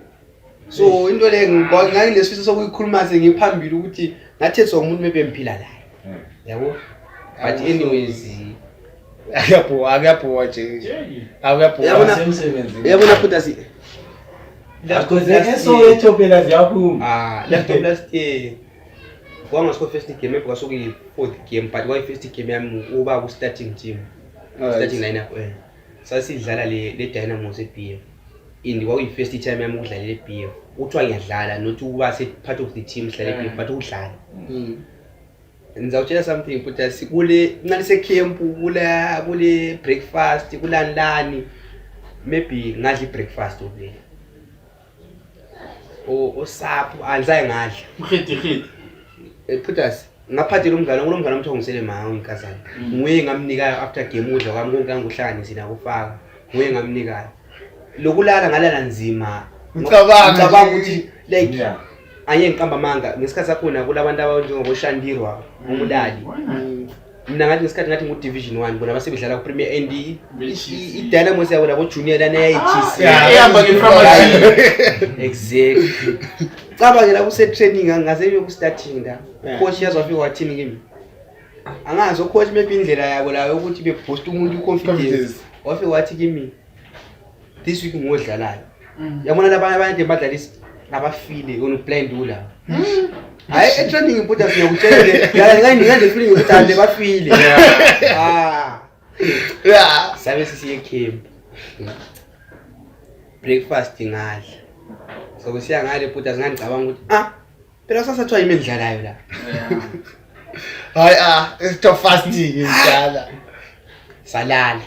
C: So into le ngangilesifiso sokuyikhuluma sengiphambili ukuthi ngathethwa umuntu maybe emphila laye. Yabo. But anyways
B: Akuyabhowa, akuyabhowa nje. Akuyabhowa.
D: Semsebenzini.
C: Uyabona futhi asi
D: Because eSoweto phela ziyaphuma.
C: Ah, last year Kwangasikho first game, maybe kwasukuyi-fourth game, but kwayi-first game yami uba ku-starting team, starting lineup. Sasidlala le Dynamos e-BF, and kwakuyi-first time yami ukudlalela e-BF. Kuthiwa ngiyadlala, not ukuba se-part of the team sidlala e-BF, but ukudlala. Ngizawutshela something, but kule nxalise-camp, kule breakfast, kulani lani, maybe ngadla i-breakfast okule osapho angizaye ngadla.
A: Uhedihedi.
C: Phutas, ngaphathela umngane, kulo mngane omthiwa ngisele ma uyinkazana, nguye ngamnikayo after game udla kwami konke angikuhlanganisi nakufaka, nguye ngamnikayo. Lokulala ngalala nzima.
B: Ngicabanga
C: ngicabanga
B: nje.
C: Ukuthi like angeke ngiqamba amanga, ngesikhathi sakhona kulabantu abanjengoboshandirwa umulali. Mina ngathi ngesikhathi ngathi ngu-division one, bona basebedlala ku-premier, and i-Dynamos yabo labo-junior lana yayijisi.
A: Ehamba nge-pharmacy.
C: Exactly, cabangela kuse-training, angase ku-starting la. Coach yaze wafika wathini kimi, angazi o-coach maybe indlela yabo layo yokuthi beboost umuntu i-confidence.
B: Confidence.
C: Wafika wathi kimi, this week ngodlalayo, yabona labanye abantu badlalisi abafile, yona ublind ula. Hayi, e-training imputa siyakutshela le ngale feeling ukuthi ande bafile. Ah. Sabe sisiye camp, breakfast ngadla, so kusiya ngale puta singangicabanga ukuthi ah, phela sasathiwa yimi endidlalayo la.
B: Hayi, ah, it's fasting ngidala.
C: Salala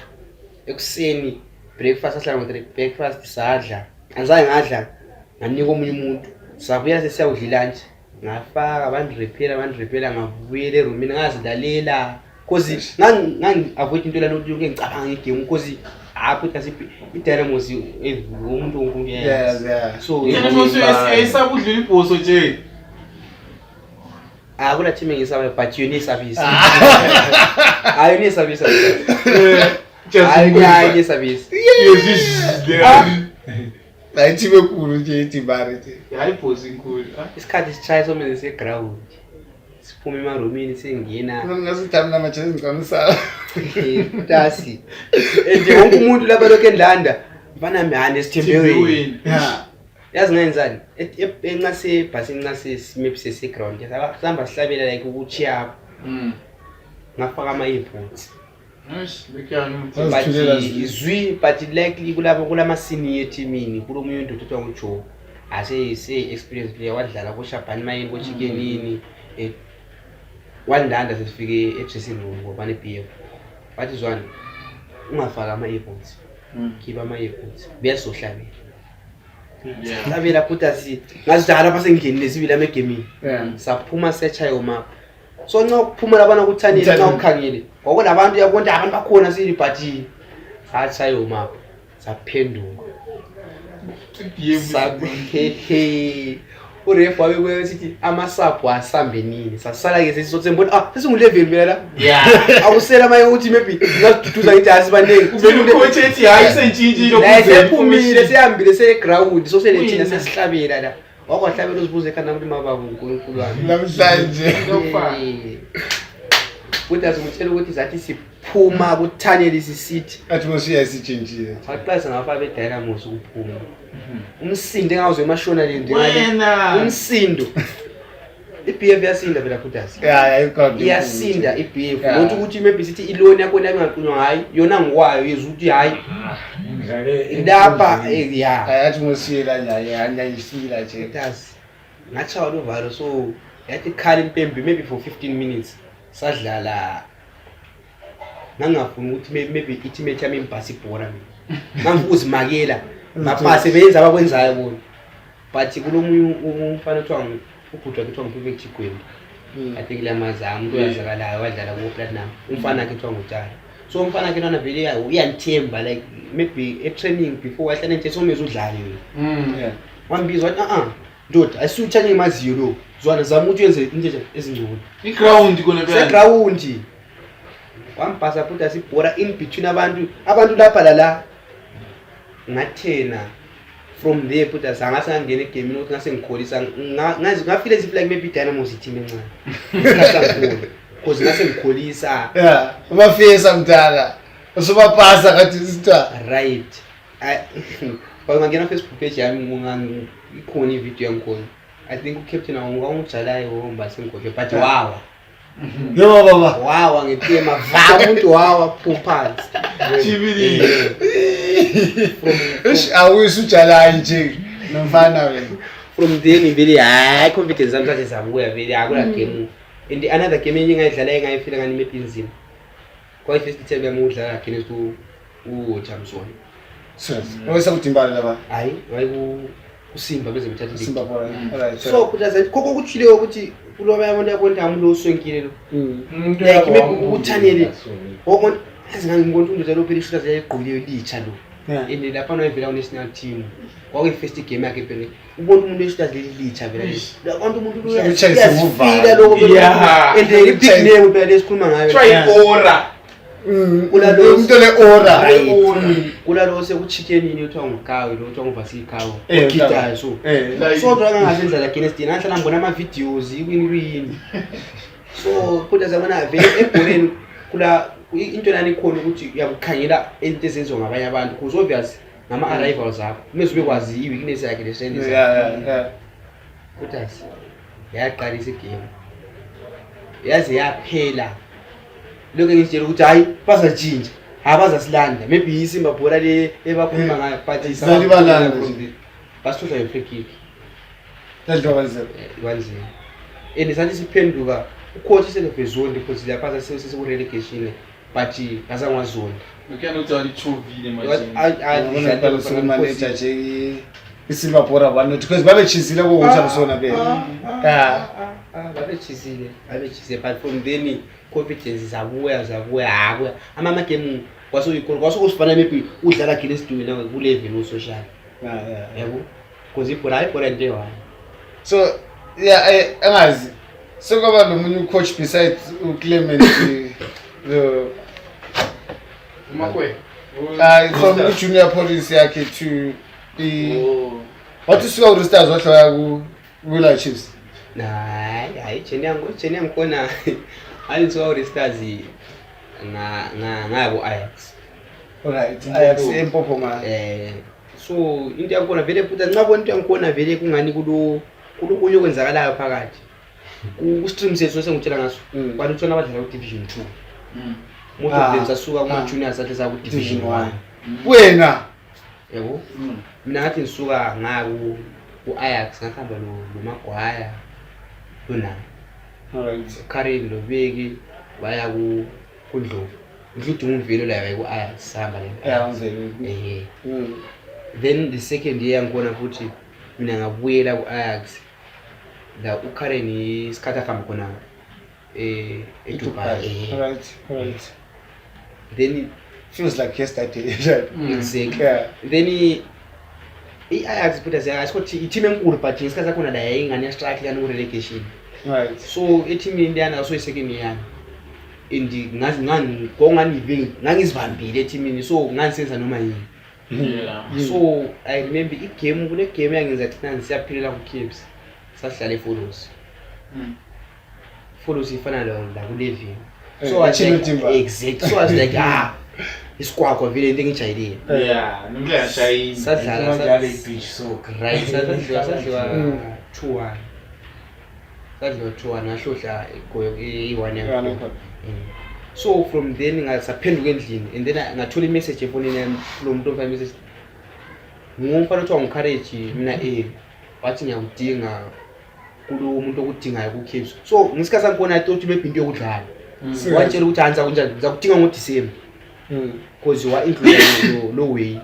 C: ekuseni, breakfast sahlala ngo-3, breakfast sadla, angizange ngadla, nganika omunye umuntu. Sabuya sesiyawudla ilantshi, ngafaka bandirephela, bandirephela, ngabuyela erumini ngazilalela, cause ngangi-avoid into lana ukuthi yonke ngicabanga ngegame, cause apho i-Dynamos umuntu wonke uyayazi. So
A: Ayisaba udlula ibhoso nje.
C: Akula team engiyisabayo, but yona iyesabisa, hayi, yona iyesabisa, hayi, hayi, iyesabisa.
B: Hayi, team enkulu nje idibane nje.
A: Hayi, ibhoso inkulu.
C: Isikhathi sitshaya somele seground, siphume emarumini sengena.
B: Ngasithami namajezi ngicamisala.
C: Tasi, and wonke umuntu lapha lokhu endlanda mfana hani sithembe wena. Yazi ngenzani? Enxa sebhasini, nxa maybe sesiground, sihamba sihlabela like uku-cheer up, ngafaka ama-earpods. But
B: Wazithulela zwi.
C: Zwi, but likely kulabo kulama-senior ethimini, kulo munye undoda othiwa ngujoe, ase-experience player, wadlala koshabhani mayeni, kochikenini, wandanda. Sesifike e-dressing room ngobane B F, bathi, "Zwane, ungafaki ama-earpods, khipha ama-earpods, beyazohlabela." Hlabela futhi asi ngazi ukuthi lapha sengingenile sibili ami egemini. Saphuma siyachaya umapha, so nxa ukuphuma labana kuthanile, nxa ukhangele kwakulabantu, uyabona ukuthi abantu bakhona sibili, but satshaya umapha, saphenduka. Hehe, uref wabe kuye sithi amasapho asambe nini, sasala-ke sesisosembona, ah, sesingu-11 phela la. Akusela amanye ukuthi maybe ngaziduduza ngithi asibaningi.
A: Coach ethi hayi, sentshintshile.
C: La sephumile, sehambile seground, so selethina sesihlabela la, wakwahlabela uzibuze ekhanda ukuthi mababa uNkulunkulu wami.
B: Namhlanje.
C: Futhi azikutshela ukuthi zathi siphuma kuthaneli sisithi
B: Atmosphere isitshintshile.
C: Saqalisa ngabafana be-Dynamos ukuphuma, umsindo engawuzwe eMashonaland,
A: Wena.
C: umsindo, i-BF yasinda phela futhi.
B: Yeah, ikhona.
C: Iyasinda i-BF. Not ukuthi maybe sithi iloni yakhona ingaqunywa, hayi, yona ngokwayo yezwa ukuthi hayi,
D: Ngidlale
C: lapha ya.
B: Hayi, atmosphere la nje anyanyisila nje.
C: Yazi ngatshawa luvalo, so yathi khala impembe maybe for 15 minutes sadlala. Ngangingafuni ukuthi maybe i-teammate yami imbhasi ibhola, mina ngangifuna ukuzimakela, bapase benza abakwenzayo bona. But kulo munye umfana othiwa ubhuti wakhe kuthiwa nguPerfect Chigwembe, I think lamazama umuntu oyazakalayo, wadlala ku-Platinum, umfana wakhe kuthiwa ngutshala. So umfana wakhe lwana vele uyandithemba, like maybe e-training before wahlala nje someze udlale wena. Wambiza wathi, "A-a ndoda, ayisuthanye ngimaziyo lo, zwana, zama ukuthi uyenze into ezingcono."
A: I-ground kona phela.
C: Segrawundi wambhasa futhi asibhora in between abantu lapha lala, ngathena from there futhi azange sangena egemini ukuthi ngase ngikholisa. Ngafeel as if like maybe i-Dynamos i-team encane isikhathi, cause ngase ngikholisa.
B: Yeah, ubafisa mdala. Usubapasa kathi sitwa.
C: Right. Ungangena Facebook page yami, ikhona ividiyo yangikhona. I think ucaptain wangujalayo womba sengigodle but wawa.
B: Yebo baba.
C: Wawa ngepema va umuntu wawa phuma phansi.
A: Chibili.
B: Eish awuyise ujalayo nje nomfana wena.
C: From then vele hayi confidence zami zaze zabuya vele akula game. And another game enye engayidlala engayifila ngani maybe inzima. Kwayi first time yami ukudlala against uJamson.
B: Wese kudimbana lapha.
C: Hayi, wayiku kuSimba beze bethatha league.
B: Simba bora. Alright.
C: So kuthaza khokho kuthile ukuthi kuloba yabona yabona amulo uswenkile lo.
D: Umuntu
C: Like,
D: uyabo
C: maybe
D: wamkhulu
C: uthanele.
D: so.
C: Wokon azingangibona ukuthi undoda lo phela ishuta ziyayigqokile litsha lo.
B: Yeah.
C: And lapha wayevela ku-national team. Kwakuyi-first game yakhe phela. Ubona umuntu eshuta leli litsha phela. Labantu umuntu lo
B: Utshayise
C: uyazifila
B: ngovalo.
C: lokho phela.
A: Yeah.
C: And then i-big name phela lesikhuluma ngayo.
A: Try aura.
C: Kulalo-
B: Umuntu le aura.
C: Right. Kulalo sekuchikenini othiwa ngukawe lo othiwa nguvasikawe.
B: Eh,
C: Ogidayo so.
B: Eh.
C: So kodwa ngangasendlala against yena ngihlala ngibona ama-videos ikwini kuyini. So kodwa zabona vele ebholeni kula into lana ikhona ukuthi uyakukhangela into ezenziwa ngabanye abantu because obvious ngama-arrivals akho kumele ube kwazi i-weakness yakhe ne-strength
B: Yeah,
C: yakhe.
B: yeah, yeah.
C: Kodwa yaqalisa igame yaze yaphela lokho engitshela ukuthi hayi bazatshintsha hayi bazasilanda maybe isimba bhola le ebakhuluma ngayo but
B: Zalibalanda nje.
C: basithola nge-free kick.
B: Yadliwa kanzima.
C: Kwanzima and sathi siphenduka ucoach selevezonde because lapha sesiku-relegation but azangwazonda.
A: Ukhona ukuthi alichovile manje.
B: Ngibona kuqala usukumanager nje iSilver Bora one not because babechizile kokuthi phela. Yeah.
C: Babechisile babechisile but from then confidence zabuya zabuya hakuya amagame kwasuyikona kwasukusifana maybe udlala against wena ku-level usocial.
B: Yeah, yeah.
C: Yabo because ibhola ibhola into eyi-one.
B: So yeah, angazi. Sekwaba nomunye ucoach besides uClement the
A: Umakwe.
B: From i-junior police yakhe to i
A: Oh.
B: wathi usuka ku-Stars wahloya ku Kula Chiefs.
C: Hayi hayi jeni yangu jeni yangikhona angisuka ku-restars ngaya ku-Ajax.
B: Alright, Ajax eMpophoma.
C: So into yangikhona vele futhi nxa into yangikhona vele kungani kulo kulokunye okwenzakalayo phakathi ku-stream sethu esengikutshela ngaso. Kwathi utshona abadlala ku-division 2. Most of them sasuka kuma-juniors sathi saya ku-division
B: Division
C: 1.
B: Wena
C: Yabo mina ngathi ngisuka ngaya ku-Ajax ngahamba noMagwaya lonami.
B: Alright.
C: Karen loBeki baya kuNdlovu including uMvelo laye waye ku-Ajax sahamba le.
B: Yeah, ngizele.
C: Ehe. Then the second year ngikhona futhi mina ngabuyela ku-Ajax la uKaren isikhathi ahamba khona eDubai. Ehe.
B: Alright, alright.
C: Then
B: Feels like yesterday.
C: Exactly.
B: Yeah.
C: Then i-Ajax futhi asikho i-team enkulu but ngesikhathi sakhona la yayingane yastrike lana ku-relegation.
B: Right.
C: So ethimini leyana so i-second year yami and ngazi ngangizibambile ethimini so ngangisenza noma yini.
A: Yeah.
C: So I remember igame kule game yangenza thina siyaphelela ku-Caps sasidlala eFolos. Folos ifana la ku-Levin. So I was
B: Chino
C: like,
B: Timba.
C: exactly. So I was like, ah, isikwakwa vele into engijayelile.
A: Yeah, nomhle yashayini.
C: Sadlala
D: Badlala i-beach soccer.
C: Right, sadliwa sadliwa 2-1. Sadliwa 2-1 ngahlohla igoyo i-1
B: Yeah,
C: yangu.
B: no.
C: So from then ngasaphenduka endlini and then ngathola i-message efonini yami lo muntu omfaka i-message. Ngumfana othiwa ngu-Courage mina wathi ngiyakudinga kulo muntu okudingayo ku-Caps. So ngesikhathi sangikhona I thought maybe into yokudlala. Wantshela ukuthi hayi ngizakunjani ngizakudinga ngoDisemba. Because wa-include lo way.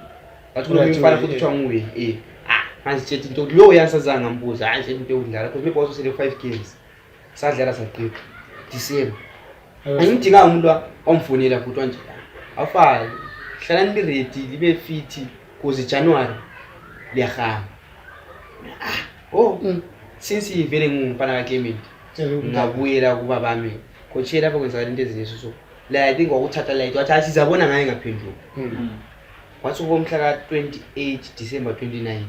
C: Wathi kulo
B: Right,
C: mfana
B: way,
C: futhi
B: eh.
C: kuthiwa nguwe eh. Ah, ngazitshela into yokuthi lo uyansazanga ngambuza hayi nje into yokudlala because maybe wasosele 5 games. Sadlala saqeda. December. Angimdinganga umuntu wamfonela futhi wanje. Awufaki. Hlalani li ready libe fit because January liyahamba. Ah, oh. Since vele ngumfana kaClement ngabuyela kuba bami. Coach lapha kwenzakala into eziningi so. La I think wakuthatha light wathi asizabona ngaye ngaphenduka. Wathi ubomhla ka-28 December 29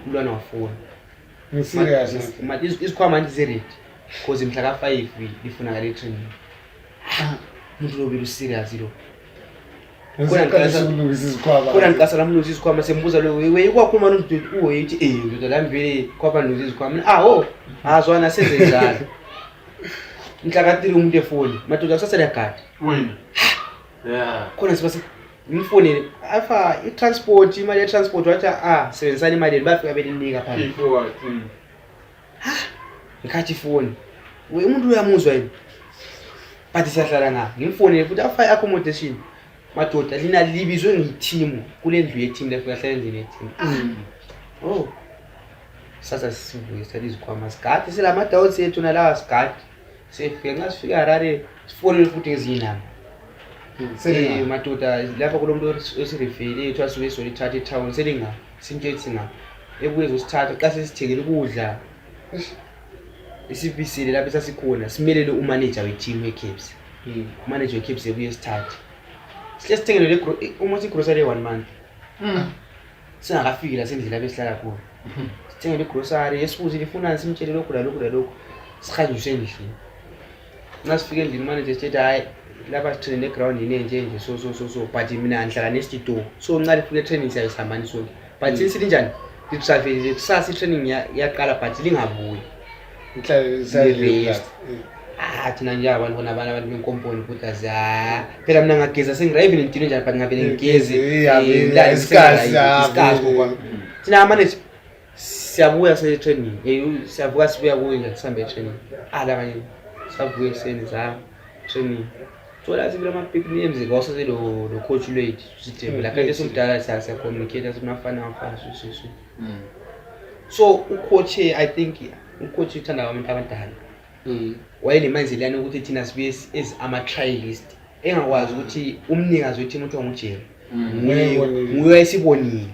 C: umntwana wafona.
B: Ngiserious.
C: Izikhwama manje ziready because mhla ka-5 lifunakala etraining. Umuntu lo belu serious lo.
B: Ngiseqalisa ukulungisa izikhwama.
C: Khona ngiqasa lamlungisa izikhwama sembuza lo we kwakhuluma nomdudu uwe ithi eh ndoda lami vele kwaba nilungisa izikhwama. Ah oh azwana senze njalo. Mhla ka-3 umuntu efoni madoda kusasa liyagada.
A: Wena. Yeah.
C: Khona siba ngimfonele afa i-transport imali ye-transport wathi ah sebenzisani imali yenu bafika belinika
A: Pay
C: phambili.
A: forward.
C: Ngikhathi ifoni. We umuntu uyamuzwa yini? But siyahlala nga ngimfonele futhi afa i-accommodation. Madoda lina libizwe ngithimu kule ndlu yethimu lefika hlala endlini yethimu. Oh. Sasa sivuke sithatha izikhwama sigade silama-doubts ethu nalawa sigade. Sifike nxa sifika Harare sifonele futhi ngezinye inamba. Eh madoda lapha kulo muntu osirifele ethu asuke solithatha etown selinga simtshela singa ebuye ezosithatha xa sesithengele ukudla isibisile lapho esasikhona simelele umanager weteam weCaps. Umanager weCaps ebuye esithathe. Sihle sithengele le almost igrocery one month. Singakafiki la sendlela lapho esihlala khona. Sithengele igrocery esibuze lifunani simtshele lokhu lalokhu lalokhu sihanjiswe endlini. Nxa sifika endlini manager sithethe hayi lapha sitrain eground yini enje nje so so so so but mina ngihlala next door so nxa lifika etraining siyabe sihambani sonke but mm. silinjani litravelile kusasa i-training iyaqala but lingabuyi ah thina nje abantu bona abantu abantu benkomponi futhi azi ah phela mina ngageza sengirayive ngidinwe njani but ngavele ngigeze isikhathi ngokwami thina manager siyabuya se-training siyavuka sibuya kuyo nje sihambe e-training ah labanye savuka ekuseni za training thola sibila ama-big names kwasese lo lo coach lwethu sithembe la kanti esomdala siya-communicate simafana mafana so so so so ucoach I think ucoach uthanda abantu abadala wayenemanzi lana ukuthi thina sibuye as ama-trialist engakwazi ukuthi umnikazi weteam kuthiwa nguJerry nguye nguye wayesibonile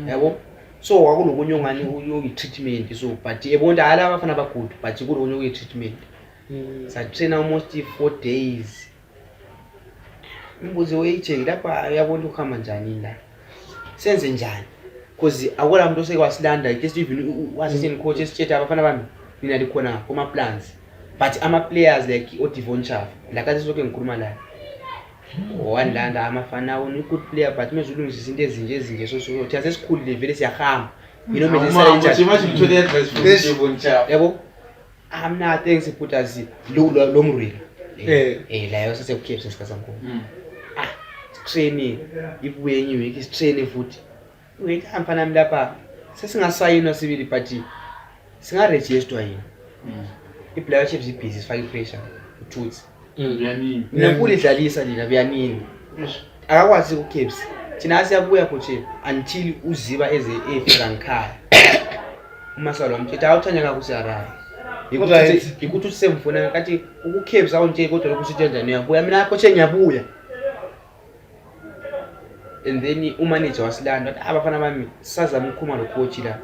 C: yabo so kwakulokunye ongani uyi-treatment so but ebona hayi laba bafana bagood but kulokunye okuyi-treatment satraina almost 4 days umbuzo we-AJ lapha uyabona ukuhamba njani la senze njani because akula muntu osekwasilanda just even u-assistant coach esitshela abafana bami mina likhona kuma-plans but ama-players like oDevon Chafa la kathi silokhu ngikhuluma laye wanilanda amafana wona i-good player but meze ulungisisa into ezinje ezinje so so thina sesikhulile vele siyahamba you know manje sisale njani
A: Imagine uthole advice from Devon Chafa.
C: Yabo amna thanks bhuti lo lo mrwela. Eh layo sasekuCaps ngesikhathi sankhona. Ah training ibuye enye week sitrain futhi. Wait amfana nami lapha sesingasayinwa sibili but singaregisterwa yini. IBulawayo Chiefs ibhizi sifake ipressure uTutsi.
A: Uyanini.
C: Mina nkulu idlalisa nina buyanini. Akakwazi kuCaps. Thina siyabuya coach until uziba eze efika ngikhaya. Umasalo wamtshela awuthanya kakusiharare. Yikuthi usemfuna ngathi ukuCaps awuntsheli kodwa lokhu usithi kanjani uyabuya mina coach ngiyabuya. And then umanager wasilanda wathi abafana bami sazama ukukhuluma lo coach la.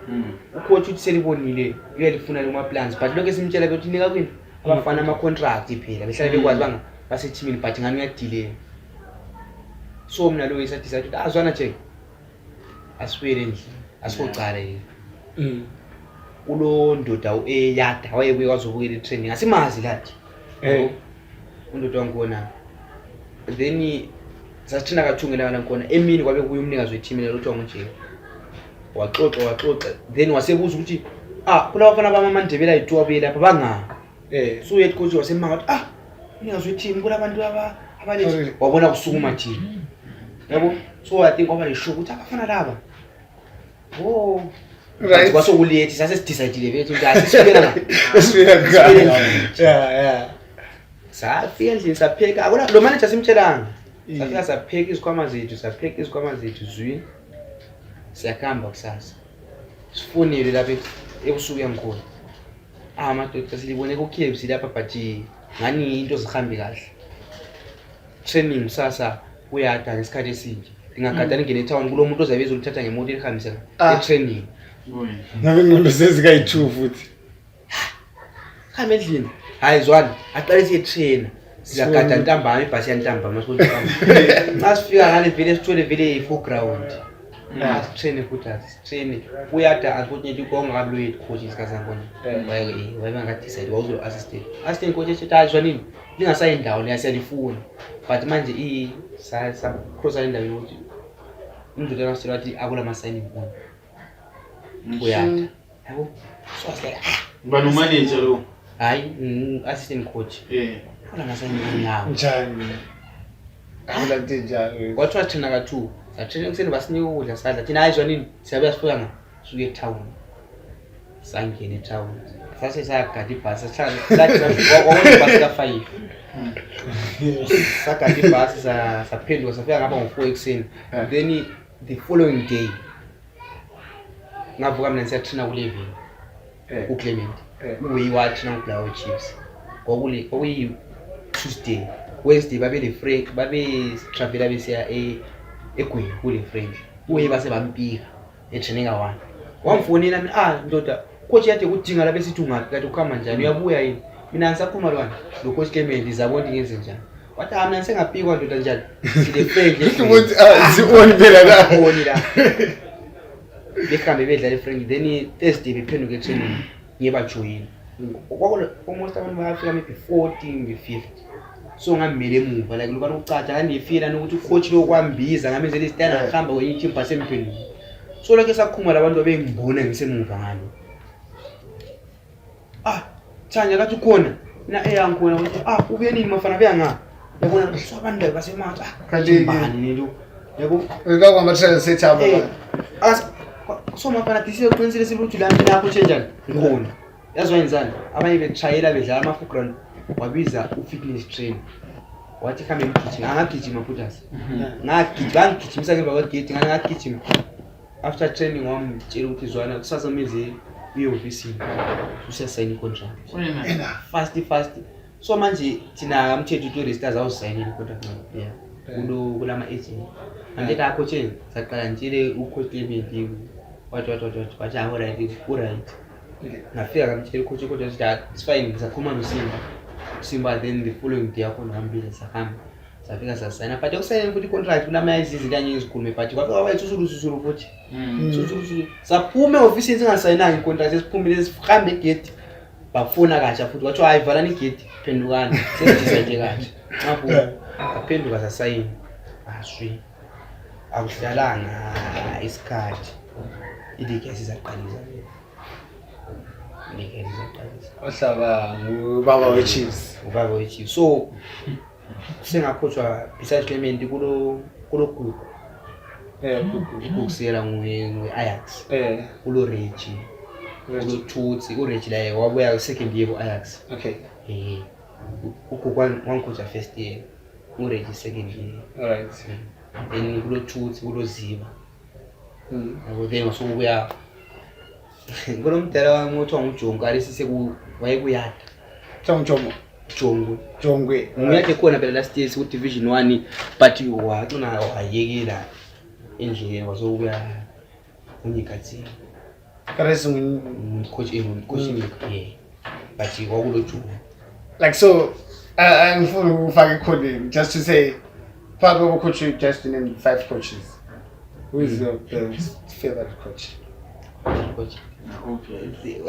C: Ucoach uthi selibonile uyalifuna kuma plans but lokho esimtshela ukuthi nika kwini abafana ama contract phela behlale bekwazi banga basethimini but ngani uyadelay. So mina lo ngisathi sathi azwana nje asibuyele endlini asikocala yini. Kulo ndoda uEyada wayebuye wazobukela i-training asimazi lathi. Undoda wangikhona then sasithina kathungela ngala ngikhona emini kwabe kubuya umnikazi weteam lelo kuthiwa nguJerry. Waxoxa waxoxa then wasebuza ukuthi ah kulabafana bami amaNdebele ayi-two abuye lapha banga. So uhead coach wasemanga wathi ah umnikazi weteam kulabantu aba abalethi wabona kusukuma thina. Yabo so I think kwaba yisho ukuthi abafana laba. Oh.
B: Right.
C: Kwasokulethi sase sidecide bethu ukuthi asisukela la.
B: Esifika kuqala. Yeah.
C: Safika endlini sapheka akula lo manager simtshelanga. Safika sapheka izikhwama zethu sapheka izikhwama zethu zwi. Siyakhamba kusasa. Sifonile lapha ebusuku yangikhona. Ah madoda silibone ku KFC lapha but ngani into zihambi kahle. Training kusasa kuyada ngesikhathi esinje. Ngingagada ngene etown kulo muntu ozabe ezolithatha ngemoto elihambise e-training.
B: Ngabe ingqondo sezikayi-two futhi.
C: Hambe endlini. Hayi zwana, aqale siye-trainer. Siyagada ntambama ibhasi yantambama sikuthi. Nxa sifika ngale vele sithole vele i-foreground. Asitraine futhi, asitraine kuyada, unfortunately kwakungakabi lo head coach isikhathi sankhona. Wayengakadecide, wawuzo assistant coach ethi hayi, zwanini lingasayindawo leya, siyalifuna, but manje sa-crossa endaweni yokuthi umdlalo wasitshela wathi akula ma-signing on kuyada, yabo. So I was like, ah.
A: Uba nomanager lo?
C: Hayi, assistant coach. Akula ma-signing on yawo.
B: Njani? Akula nto enjalo.
C: Kwathiwa thina ka-2 sathina ekuseni, basinika ukudla, sadla thina. Hayi, zwanini, siyabuya, sifika nga suke ethawuni, sangena ethawuni, sase sayagada ibhasi, sahlala ibhasi ka-5, sagada ibhasi, saphenduka, safika ngapha ngo-4 ekuseni. Then the following day ngavuka mina ngisatrina ku-11 uClement uyi watrina ngubulawayo Chiefs. Kwakuyi-Tuesday, Wednesday babe le babe-travela besiya eGweru kule friendly. Uye base bampika etraining ka-1, wamfonela mina, ah ndoda, coach yade kudinga la, besithi ungaphi kade, ukuhamba njani, uyabuya yini? Mina ngisakhuluma lwana lo coach Clement, izabona ukuthi ngenze njani. Wathi, ah, mina ngisengapikwa ndoda, njani, sile friendly.
B: Ukuthi ah, si-on phela la.
C: Oni la behambe bedlala i-friendly, then Thursday bephenduke etraining, ngiyebajoyina. Kwakule almost abantu bayafika maybe 40, maybe 50, so ngamile emuva like lobana ukucatsha ngangifila nokuthi ucoach lo kwambiza ngamenzela izitayela, ngahamba kwenye i-team basemphenduka. So lokho esakhuluma labantu babengibona ngisemuva ngalo, ah, Thanya kathi ukhona mina eyangikhona ukuthi ah, ubuye nini mafana, buya nga yabona. So abantu basemathi, ah,
B: Kanti-
C: bani lo, yabo.
B: Kwangama-trial setup.
C: So mafana disi uqinisile sibili ukuthi la mina yakho njani ngikhona, yazi wayenzani? Abanye beshayela bedlala ama-foreground, wabiza u-fitness trainer, wathi hambe ngigijima. Angagijima futhi asi ngagijima, bangigijimisa ngemva kwegedi, ngagijima. After training wamtshela ukuthi zwana, kusasa meze uye ofisini usiyasayina i-contract.
A: Wena.
C: Fast fast. So manje thina amthetho ukuthi stars awusayinile i-contract yeah kulo kulama agent andithi akho tsheni. Saqala ngitshele ucoach Clement, wathi wathi wathi wathi wathi, ah, right, u-right. Ngafika ngamtshela ucoach wathi, ah, it's fine, ngizakhuluma noSimba, uSimba. Then the following day yakhona hambile, sahamba, safika sasayina, but ekusayineni futhi i-contract kulama izinto angeke ngizikhulume, but kwafika kwaba isusulu susulu futhi. Susulu saphuma ehofisini singasayinanga i-contract, sesiphumile, sihambe egedi, bafuna katsha futhi, kwathiwa hayi, valani igedi, phendukani, sesidecide katsha. Ngapho aphenduka, sasayina, aswi akuhlalanga isikhathi, iligi yasizaqalisa, iligi yasizaqalisa.
B: Ohlaba ngubaba we-Chiefs.
C: Ubaba we-Chiefs. So sengakhotshwa besides Clement kulo Gugu. Ugugu nguye nguye-Ajax. Kulo Reggie, kulo Tutsi. UReggie laye wabuya second year ku-Ajax. Ugugu wangikhotha first year, uReggie second year. Then kulo Tutsi, kulo Ziba. Yabo, then wasukubuya kulo mdala wami othiwa nguJongo alesi wayekuyada.
B: Kuthiwa nguJomo?
C: Jongwe.
B: Jongwe.
C: Nguyade khona phela last year siku-division 1, but wagcina wayekela endleleni, wasokubuya unyikathini.
B: Karesi.
C: Coach, coach Nyika, yeah, but kwakulo Jongwe.
B: Like, so angifuni ukufaka ekhoneni, just to say phakathi kwabo coach, just name five coaches, who is your best favorite coach?
C: Coach?
A: Okay.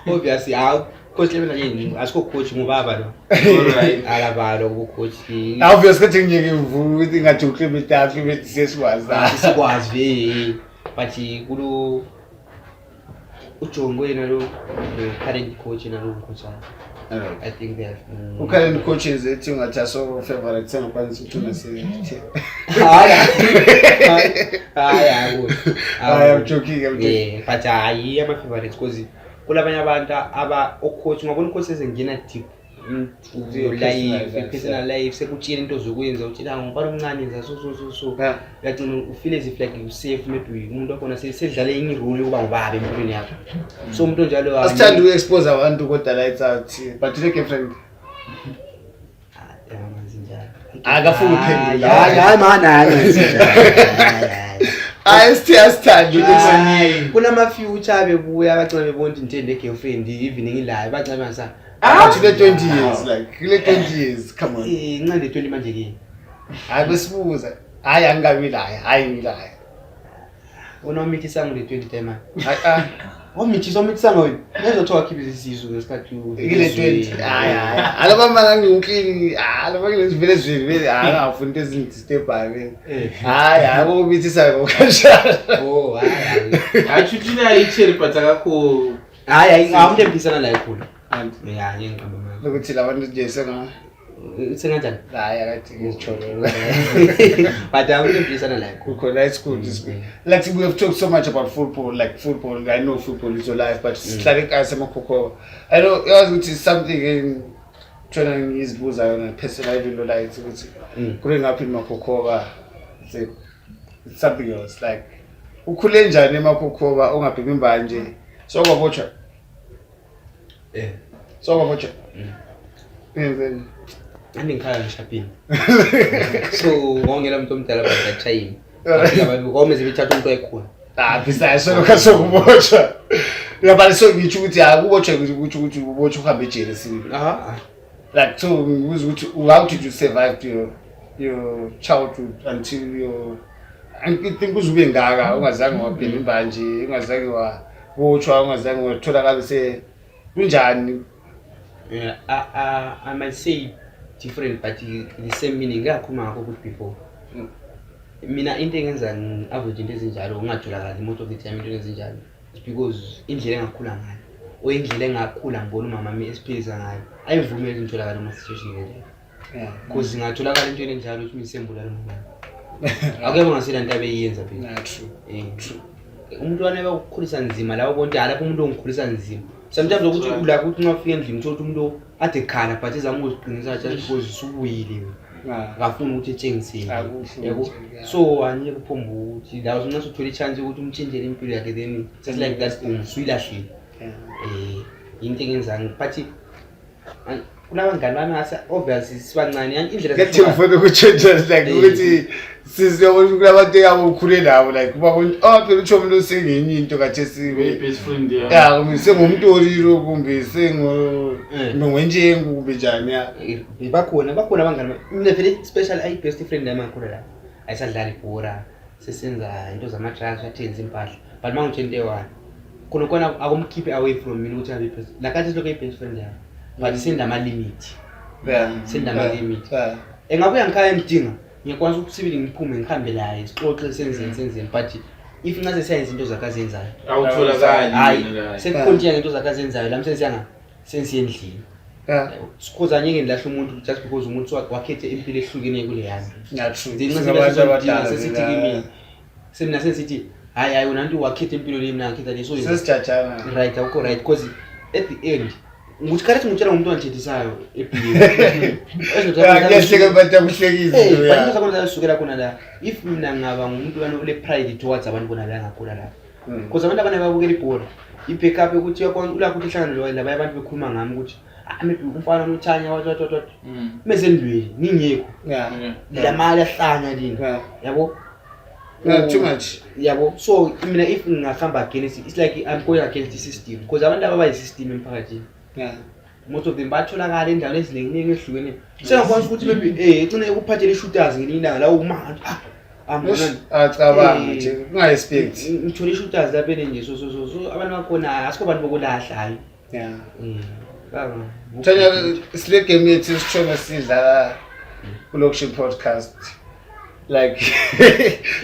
C: Obviously, hawu, coach Clement nje asikho coach, ngubaba lo.
A: Alright.
C: Alabalo ku-coach.
B: Obvious ukuthi ngiyeke ngivume ukuthi ngathi uClement, uClement sesikwazi.
C: Sikwazi vele, but kulo uJongwe nalo, the current coach nalo coach, I think they are
B: U-current coaches ethi ungathi aso favorite, sengakwanisa ukuthi unase
C: Hayi, hayi, hayi.
B: Hayi, I'm joking, I'm joking.
C: Yeah, but hayi, ama-favorites, because kulabanye abantu aba ocoach, ungabona ucoach sezengena deep into
B: Your
C: your
B: personal
C: life,
B: life,
C: personal life, sekutshela into zokwenza, utshela ngomfana omncane, yenza so so so so. Uyagcina ufeel as if like you safe, maybe umuntu wakhona sedlale enye irole yokuba ngubaba empilweni yakho, so umuntu onjalo
B: Asithandi uku-expose abantu kodwa lights out, but une girlfriend?
C: Ah, angazi njalo.
B: Akafuni ukuphendula.
C: Hayi, hayi mana, hayi, angazi njalo. Hayi, hayi.
B: Hayi, sithi asithandi.
C: Hayi, kulama-future bebuya bagcina bebona ukuthi ngithe ne-girlfriend even ngilayo, bagcina bengasa.
B: But kule 20 years, like kule 20 years, come on.
C: Incane 20 manje kini.
B: Hayi, besibuza, hayi, angikabi layo, hayi, ngilayo.
C: Wona wamithisanga ule 20 time.
B: Hayi, ah.
C: Wamithisa, wamithisanga wena. Ngezothiwa wakhipha isisu ngesikhathi
B: Kule 20. Hayi hayi. Aloba manga ngiwuklini. Aloba ngilezivele ezweni vele hayi ngafuni into ezingidisturbayo vele. Hayi hayi kokumithisa ngokanjalo.
C: Oh, hayi.
A: Hayi uthina icherry but akakho
C: Hayi, hayi, awumuntu emphisana la ekhulu. Ya, ngeke ngiqambe amanga.
B: Ukuthi labantu nje senga
C: Senganjani?
B: hayi akathi ngizithole.
C: But awumuntu emphisana la ekhulu.
B: Kukhona it's good, it's good. Like we have talked so much about football, like football, I know football is your life, but sihlale ekhaya semakhokho. I know yazi ukuthi something in tshona ngizibuza yona personal even though like ukuthi kule ngaphi makhokhoba it's it's something else like ukhule njani emakhokhoba ungabhemi imbanje sokwabotshwa
C: Eh.
B: sokwabotshwa ngenzeni
C: Andingikhala ngishapini. So, ngongela umuntu omdala but achayini. Kwameze bethatha umuntu oyikhona.
B: Ah, besides solokhu sokubotshwa. Uyabala so ngitsho ukuthi akubotshwa ukuthi ubotshwe uhambe ejele sibili.
C: Aha.
B: Like so ngibuza ukuthi how did you survive your childhood until your I think uzube ngaka ungazange wabhema imbanje, ungazange wabotshwa, ungazange watholakala se kunjani?
C: Yeah, I might say different but the same meaning. Ngiyakhuluma ngakho ukuthi before. Mina into engenza ngi-avoid into ezinjalo ngingatholakali most of the time into ezinjalo is because indlela engakhula ngayo or indlela engakhula ngibona umama wami esiphilisa ngayo ayivumeli ukuthi ngitholakale kuma-situation enjalo.
B: Yeah.
C: Because ngingatholakala entweni enjalo ukuthi ngisembulala umama. Akuyabo ngasela nto abeyenza phela.
B: Yeah, true.
C: True. Umuntu wane bakukhulisa nzima labo bonke lapho umuntu ongikhulisa nzima. Sometimes ukuthi ulakho ukuthi nxa ufika endlini uthola ukuthi umuntu ade khala but ezama ukuziqinisa just because usubuyile.
B: Ah.
C: Akafuni ukuthi etshengisele.
B: Akuhle
C: Yabo.
B: ukuthi, yeah.
C: So angeke uphombe ukuthi la nxa usuthola i-chance yokuthi umtshintshele impilo yakhe then just like that usuyilahlile.
B: Yeah.
C: Into engenzanga but kulabangani bami ngase obviously sibancane indlela
B: Ngiyathi ngifuna ukutshintsha like ukuthi sizobona kulabantu yabo ukhule nabo like kuba oh phela utsho umuntu sengenye into khathesi
A: best friend ya.
B: ya kumbe sengumuntu olilo kumbe sengu ngwenjengu kumbe njani ya
C: bakhona abangani mina vele special i best friend yami angikhula la ayisadlali ibhora sesenza into zama-drugs athenza impahla but uma ngitshela into eyi-one khona khona akumkhiphe away from mina ukuthi abe best nakathi silokhu eyi-best friend yami but sendama-limit
B: yeah
C: sendama-limit
B: yeah
C: engabuya ngikhaya ngidinga ngiyakwazi ukuthi sibili ngiphume ngihambe laye sixoxe senzeni but if nxa sesiyayenza into zakhe azenzayo
A: Awutholakali.
C: hayi
A: mina la.
C: sekukhontiya ngento zakhe azenzayo lami sensiyanga sensiyendlini
B: yeah
C: sikhoza angeke ngilahle umuntu just because umuntu wakhethe impilo ehlukene kule yami
B: yeah true
C: Then nxa
B: Singabantu
C: sebesizodinga,
B: abadala
C: sesithi
B: vele,
C: kimi semina sesithi hayi hayi wena nto wakhetha impilo le mina ngakhetha le so
B: sesijajana
C: right awukho right because at the end ukuthi khathi ngitshela ngomuntu ongithethisayo
B: Yeah, kuyahleka abantu akuhlekisi yeah.
C: ebhiyini khona la if mina ngingaba ngumuntu lwana ole-pride towards abantu bona la ngakhula lapho because abantu abanye babukela ibhola i-backup yokuthi ulakho ukuthi ihlangane labanye abantu bekhuluma ngami ukuthi ah maybe umfana uthanya what what what what mezendweni ngingekho
B: yeah
C: la mali ahlanya lina
B: yeah
C: yabo
B: no too much
C: yabo so mina if ngingahamba against it's like I'm going against the system because abantu aba bayi-system emphakathini
B: yeah
C: most of them batholakala endaweni eziningi ehlukene sengakwanisa ukuthi maybe egcine ekuphathele i-shooters ngelinye ilanga la uma ah ambonani
B: acabanga nje unga-expect
C: ngithole i-shooters lapha nje so so so so abantu bakhona asikho bantu bokulahla hayi
B: yeah
C: baba
B: Thanya sile game yethu sishona sidlala ku-Lokshin podcast like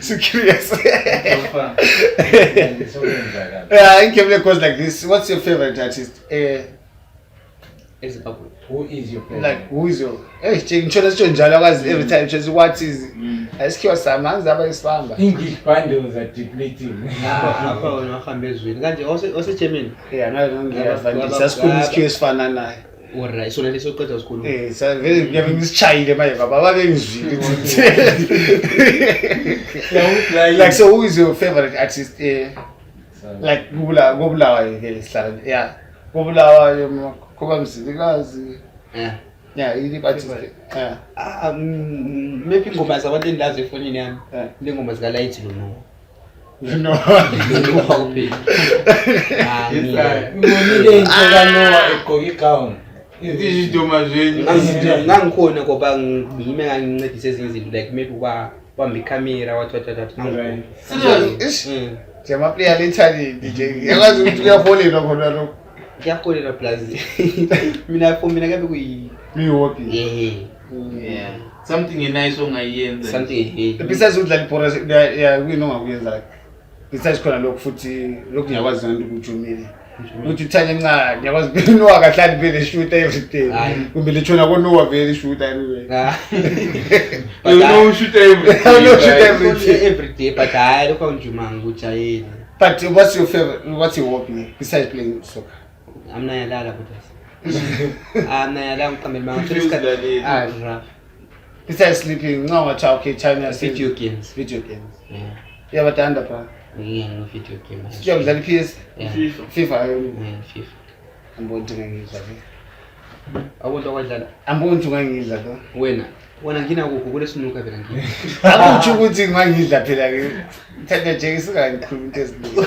B: so curious
D: Sokwenzakala.
B: yeah in game goes like this what's your favorite artist
C: eZimbabwe
D: Who is your favorite?
B: like who is your eh ngitshona sitsho njalo akwazi every time just what is asikhiwa sami angizaba isibamba
D: English bundles are depleting.
C: apha wena wahambe ezweni kanje ose-Germany
B: yeah nayo ngiyavanisa sasikhuluma isikhiwa esifana naye
C: alright sona leso qeda sikhuluma
B: vele ngiyabe ngisitshayile manje baba babengizwile like so who is your favorite artist like kobulawayo vele sihlala yeah kobulawayo kuba mzilikazi
C: yeah
B: yeah yiliphi artist yeah
C: ah maybe ingoma zabantu endilazi efonini yami
B: Yeah.
C: le ngoma zikalayithi lo
B: no
C: no kuphela Ah,
A: Yes,
D: Ngibonile into kaNoah egqoke igown.
A: Iziduma zwenyu.
C: ngangikhona ngoba ngime ngangincedisa ezinye izinto like maybe ubamba ikhamera wathi wathi wathi
D: Right.
A: Serious?
B: Ish.
C: Mm.
B: Nje ama-player le-talent nje yakwazi ukuthi kuyaholelwa khona lokho.
C: Kuyaholelwa plus mina for mina kuyabe kuyi
B: Kuyi-hobby.
C: Yeah.
A: Yeah, something nice ongayenza.
C: Something
B: Besides ukudlala ibhola, ya kuyini ongakuyenza like besides khona lokhu futhi lokhu ngiyakwazi nanto ukujumile ukuthi uthanye nca ngiyakwazi nowa kahlali vele shoot every day
C: Hayi.
B: kumbe litshona konowa vele shoot anyway.
C: Ah.
A: You know, shoot every
B: You know, shoot
A: day.
B: every day.
C: Every day, but hayi lokho angijumanga ngikujayele.
B: But what's your favorite, what's your hobby besides playing soccer?
C: Amna yalala kodwa. Amna yalala ngiqambele manga.
A: Feels like-
C: Ah, rough.
B: Besides sleeping nca ungathiwa okay China
C: Video games.
B: Video games.
C: Yeah.
B: Uyabathanda pha?
C: Ngiyena video game.
B: Siyakudlala i-PS?
C: Yeah.
A: FIFA.
B: FIFA.
C: Yeah, FIFA.
B: Amboni ukuthi ngangidla ke.
C: Abantu abadlala
B: Amboni ukuthi ngangidla lo.
C: wena. Wena ngina kukho kulesinuka phela ngina.
B: Akutsho ukuthi ngangidla phela ke. Thanda nje singangikhuluma into eziningi.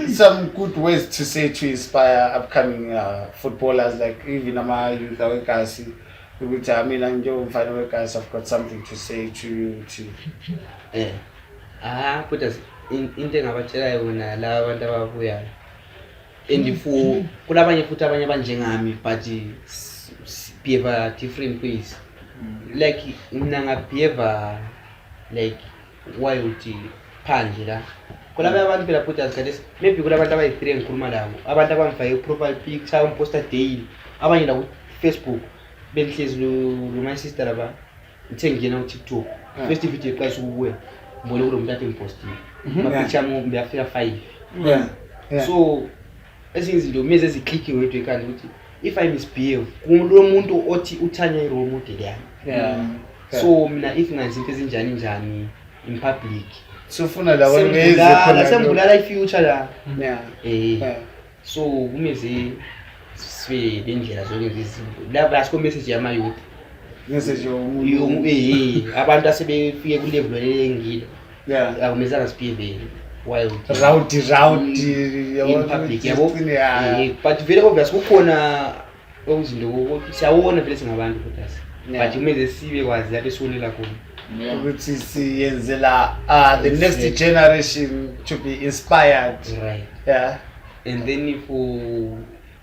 B: Some good words to say to inspire upcoming footballers like even ama youth awekasi ukuthi ah, mina njengomfana wekasi I've got something to say to you to
C: Eh. Ah, kodwa into engabatshela yona laba abantu ababuyayo. And for kulabanye futhi abanye abanjengami but behave different ways. Like mina ngabehave like wild phandle la. Kulabanye abantu phela futhi azikhathi maybe kulabantu abayi-three engikhuluma labo abantu abangifake i-profile picture ngiposta daily abanye la ku-Facebook bengihlezi lo my sister laba ngithe ngingena ku-TikTok first video eqalisa ukubuya ngibone kulo muntu ade ngipostile ama-picture ami kumbe afika 5.
B: Yeah.
C: So ezinye izinto meze ziklikhe wedwa ekhanda ukuthi if I misbehave kulo muntu othi uthanya i-role model yami.
B: Yeah.
C: So mina if ngenza into ezinjani njani in public
B: Sufuna labo beze
C: sembulala
B: khona.
C: sembulala i-future la.
B: Yeah.
C: Eh.
B: Yeah.
C: So kumeze sibe lendlela zokwenza izinto la asikho message yama-youth.
B: Message yomuntu.
C: Abantu asebefike kulevel lelengilo
B: Yeah.
C: akumezanga sibehave wild
B: Rowdy rowdy
C: in public yabo.
B: Yeah.
C: But vele obvious kukhona okuzinto ukuthi siyawona vele singabantu futhi
B: Yeah.
C: but kumele sibe kwazi lapho esiwonela khona.
A: Yeah.
B: Ukuthi siyenzela the next
C: Exactly.
B: generation to be inspired.
C: Right.
B: Yeah.
C: And then for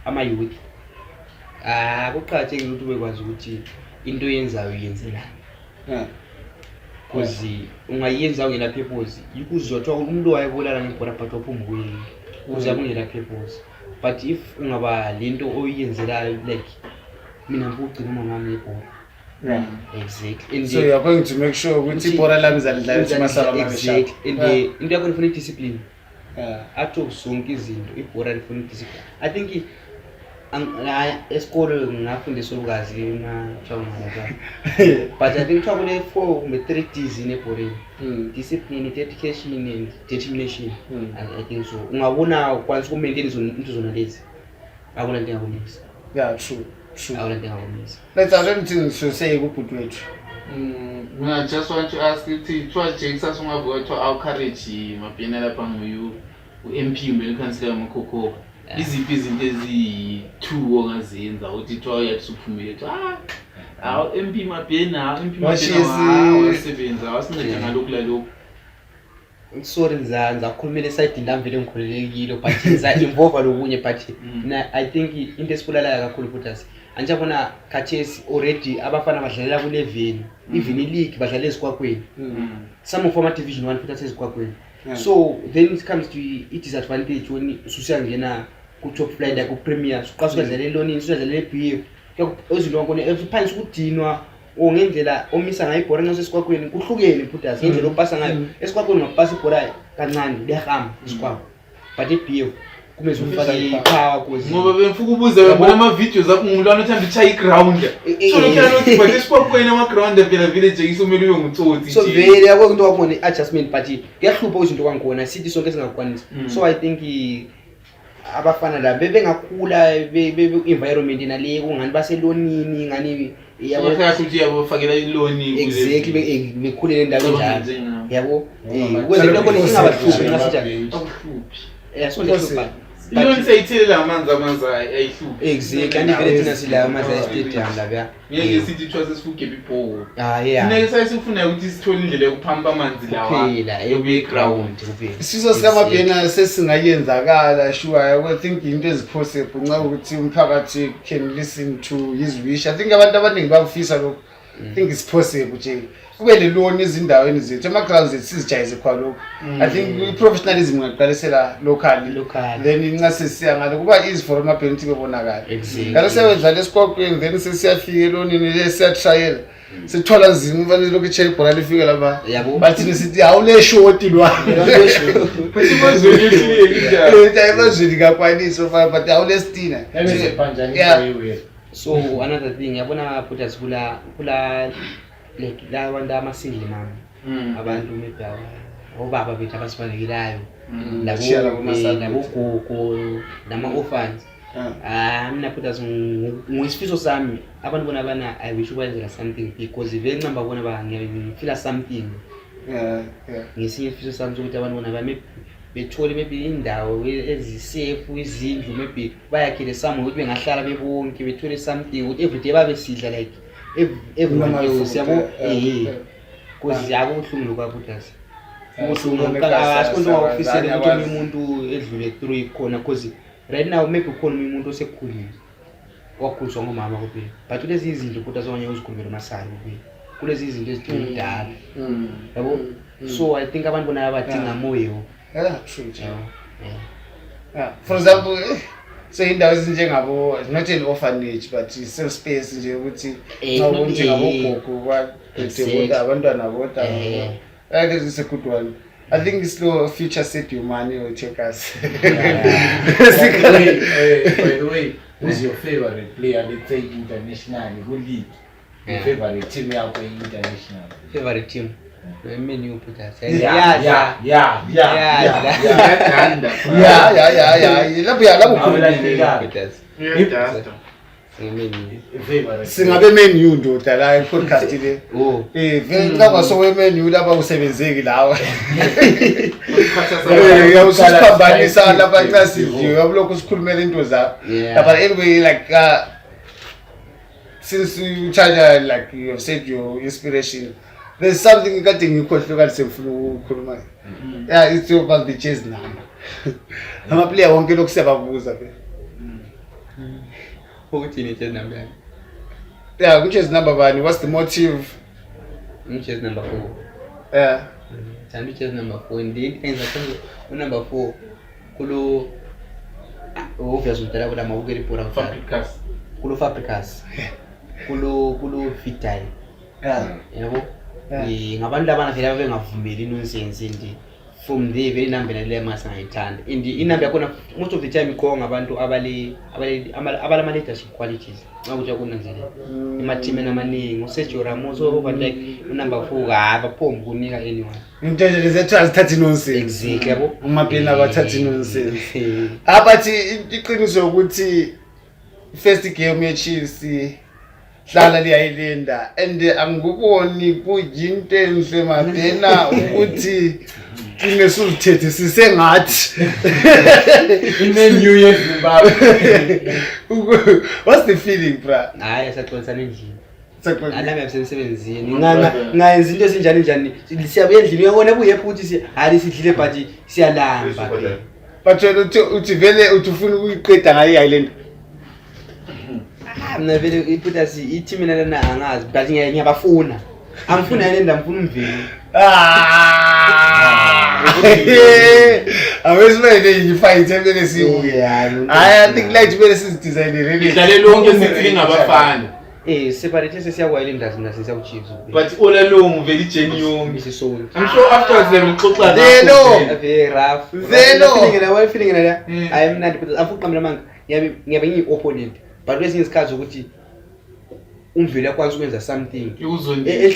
C: ama-youth ah kuqakathekile ukuthi ubekwazi ukuthi into oyenzayo uyenzelani
B: Yeah.
C: because ungayenza ungela purpose ikuzwa kuthiwa umuntu wayebulala ngebhora but waphuma kuyini ukuze kungela purpose. But if ungaba lento oyiyenzelayo like mina ngikugcina umama wami ngebhora.
B: Yeah.
C: Exactly. And
B: So you are going to make sure ukuthi ibhora lami zalidlala ukuthi masala mame sharp.
C: Exactly. And into yakho ifuna i-discipline.
B: Yeah.
C: Out of zonke izinto ibhora lifuna i-discipline. I think esikolo ngingafundisa olukazi emathwa but I think kuthiwa kule 4 kumbe 3 Ds in ebhoreni. Discipline, dedication and determination. I think so. Ungabona ukwanisa ukumaintain into zona lezi. Akuna nto engakumisa.
B: Yeah, true. True.
C: Akuna nto engakumisa.
B: Let's have anything to say kubhuti wethu.
A: Mina just want to ask ukuthi kuthiwa Jake sasungavuka kuthiwa awucourage Mabhena lapha nguyu u-MP kumbe ikhansila yamakhokhoba. Iziphi izinto eziyi-2 ongazenza ukuthi kuthiwa uyathi usuphumile kuthiwa ah awu MP Mabhena, awu MP Mabhena wasebenza wasinceda ngalokhu lalokhu.
C: Sorry ngizakhulumela esayidini lami vele ngikhululekile but ngiza-involva lokunye but mina I think into esibulalayo kakhulu futhi anjabona khathesi already abafana badlalela kuleveni even i-league badlalela ezikwakweni some of ama-division 1 futhi asezikwakweni. So then it comes to i-disadvantage when ususiyangena ku-top flight like ku-premier suqala suyadlala elonini suyadlala e-B F izinto wakhona uphansi ukudinwa or ngendlela omisa ngayo ibhora nxa usesikwakhweni kuhlukene futhi ngendlela opasa ngayo esikwakweni ungapasa ibhora kancane liyahamba isikwakho but e-B F kumele ufake i-power cause
A: Ngoba bengifuna ukubuza ngibona ama-videos akho ngumntwana othanda ukushaya i-ground. So lokhuyana uthi but esikwakweni ama-ground phela vele Jake somele ube ngutsotsi
C: so
A: nje.
C: vele yabo into kwakhona i-adjustment but kuyahlupha izinto kwangikhona sithi sonke singakukwanisa. So I think abafana la bebengakhula environment nale kungani baselonini ngani yabo.
A: So kahle ukuthi uyabafakela iloni
C: Exactly, bekhulele endaweni
A: Cabanga
C: enjalo
A: njengabo.
C: yabo. Ukuze into khona ingabahluphi nxa sinjani.
A: Akuhluphi.
C: Eh, so nje hlupha.
A: Iloni seyithelela amanzi, amanzi ayihluphi.
C: Exactly, anti vele thina silayo amanzi estadium lapha.
A: Ngeke sithi kuthiwa sesifugebha ibhoho.
C: Ah yeah.
A: Thina ke sayisifuna ukuthi sithole indlela yokuphampa amanzi lawa.
C: Kuphela eground kuphela.
B: Isifiso sikaMabhena sesingayenzakala, sure. I think into ezipossible nxa ukuthi umphakathi can listen to his wish. I think abantu abaningi bakufisa lokho. I think it's possible nje kube le loan ezindaweni zethu, ama-grounds ethu sizijayeze khona lokho. I think i-professionalism ingaqalisela locally.
C: Locally.
B: Then nxa sesiya ngale kuba easy for amabhena ukuthi bebonakale.
C: Exactly.
B: Ngalo siyawedlala esiqoqweni, then sesiyafika elonini, siyatrayela, sithwala nzima, ufanele lokhu itshaye ibhola lifike lapha.
C: Yabo.
B: Bathini sithi awuleshoti lwa. Emazweni kakwanisi ofana, but awulesitina. Yeah.
C: So another thing, yabona Buddhas, kula like la bantu ama-single mama, abantu maybe obaba bethu abasibalekelayo,
B: Shiya labo masana.
C: Labogogo nama-orphans. Ah, mina Buddhas, ngisifiso sami abantu bona bana, I wish ukwenzela something because vele ncamba bona ba ngifila something. Ngesinye isifiso sami sokuthi abantu bona ba bethole maybe indawo ezisafe, izindlu, maybe bayakhele somewhere ukuthi bengahlala bebonke, bethole something ukuthi everyday babe sidla like everyone
B: Normal
C: else,
B: food,
C: yabo.
B: Yeah.
C: Cause akubuhlungu lokhu abudas.
B: Kubuhlungu ekhaya,
C: Asikonto ongakufisela ukuthi omunye
B: akwazi.
C: umuntu edlule through khona, cause right now maybe ukhona omunye umuntu osekhulile wakhuliswa ngomama kuphela, but kulezi izinto kodwa songeke uzikhulumele umasali kuphela, kulezi izinto ezidinga umdala, yabo. So I think abantu bona badinga more yo.
B: Yeah, true, true.
C: Yabo, yeah.
B: Yeah. For example, so indawo ezinjengabo, it's not an orphanage but safe space nje ukuthi nxa kunjengabogogo baphethe bodwa, abantwana bodwa. I think it's a good one. I think it's the future set your money will take us.
D: By the way, by the way, who's your favorite player, let's say internationally, ku-league? Your favorite team yakho international?
C: Favorite team, Man U, Putas.
D: Yeah.
A: Uyadanda.
B: Yeah. Lapho ya lapho khona.
C: Putas.
A: Uyadanda.
C: Man U.
D: Favorite.
B: Singabe Man U ndoda la i-podcast le.
C: Oh.
B: Vele nxa sowe Man U lapha usebenzeki lawa.
A: Ukhathaza.
B: Uyawusiphambanisa lapha nxa sidliwe, uyabulokhu usikhulumela into zakho. But anyway, like since you charge, like you have said your inspiration, there's something kade ngikhohlwe kade sengifuna ukukhuluma. Yeah, it's about the jersey number. Ama-player wonke lokhu siyababuza phela.
C: Ukuthini jersey number yami?
B: Yeah, which is number bani? What's the motive?
C: Jersey number 4. Thanda jersey number 4, and then enza unumber 4 kulo obvious umdala kula mabukela ibhola kudala.
A: Fabricas.
C: Kulo Fabricas, kulo Vidal, yabo. Ngabantu labana vele ababengavumeli nonsense, and from there vele inamba le mase ngayithanda, and inamba yakhona most of the time iqokwa ngabantu abalama leadership qualities, nxa kuthi akunanzelela emathimeni amaningi uSergio Ramos over like unumber 4 hayi baphomba ukunika anyone.
B: Into nje zethu azithathi nonsense.
C: Exactly, yabo.
B: Umapeni abathathi nonsense. Ah, but iqiniso ukuthi first game ye-Chiefs hlala liyayilinda, and angikuboni kuyinto enhle Mabhena ukuthi qine suzithethe sisengathi.
D: I-Man U yeZimbabwe.
B: What's the feeling, bra?
C: Hayi, saxolisana endlini.
B: Sexolisana.
C: Alami yasemsebenzini ngayenza into ezinjani njani, siyabuya endlini uyabona kuyephi ukuthi hayi sidlile but siyalamba.
B: But wena uthi vele uthi ufuna ukuyiqeda ngayo i-Highlander.
C: Ah, mina vele iPutas ithi mina lana angazi, but ngiyabafuna, angifuni yale ngifuna umveli.
B: Ah! Awesibele yifight emele sibuye. Hayi, I think light kumele sizidesignele.
A: Idlale lonke sithi lingabafana.
C: Separate sesiyaku-Highlanders, mina sesiyaku-Chiefs.
A: But all along vele ijeni yonke.
C: Sisonke.
A: I'm sure afterwards they will xoxa.
B: Velo.
C: Ave rough.
B: Velo.
C: Feeling feeling la. Hayi mnandi but afuqa mina manga. Ngiyabe ngiyi-opponent. But kwesinye isikhathi ukuthi umveli uyakwazi ukwenza something.
A: Ikuzondile.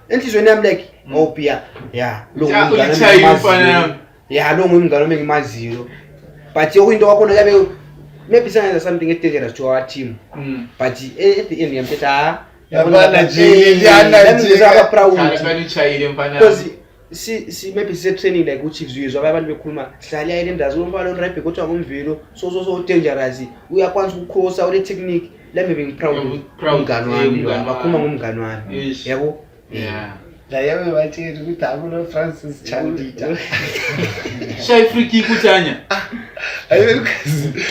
C: Enhliziyweni yami like oh yeah. Yeah, lo
A: Ja,
C: ngumngane
A: ulichaye
C: engimaziyo.
A: umfana yami.
C: Yeah, lo ngumngane wami engimaziyo. But okuyinto kwakhona yabe maybe sengenza something e-dangerous to our team. But at the end ngiyamthetha, ah.
B: Yabana nje, liyana nje.
C: Aba proud.
A: Chala kani uchayile mfana.
C: Because Si maybe sise training like uChiefs, uyezwa abanye abantu bekhuluma, sihlale Highlanders, umfana lo right back othiwa nguMvelo, so so so dangerous, uyakwanisa ukucrossa, ule technique lami, bengi-proud.
A: Yeah, proud,
C: Umngani wami lo,
A: umngani
C: bakhuluma
A: wami.
C: ngomngani wami.
A: Eish.
C: Yabo.
A: Yeah.
B: Laye bebatshela ukuthi akulo Francis Chandita.
A: Shaya i-free kick uTanya.
B: Ayibe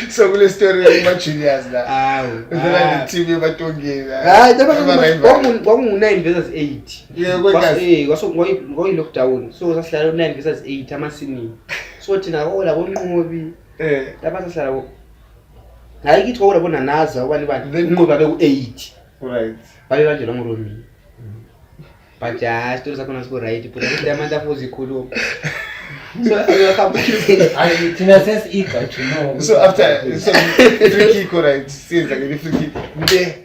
B: so kule story yama-juniors la.
C: Awu.
B: Udlala ne-team yebatongeni.
C: Hayi,
B: Ama-rival.
C: kwakungu-9 versus 8.
B: Yeah, kwekazi.
C: Kwakuyi-lockdown, so sasidlala u-9 versus 8 amasinini, so thina kwakulabo Nqobi lapha sasidlala hayi kithi kwakulabo Nanaza, ubani bani. Unqobi babe ku-8. Babe banjelwa nguRomeo, but hayi, isitori sakhona siku-right, but amanta futhi ikhuluma, so ahamba.
D: Hayi, thina sesi-eager to know.
B: So after, so free kick, alright, siyenza ngene free kick nte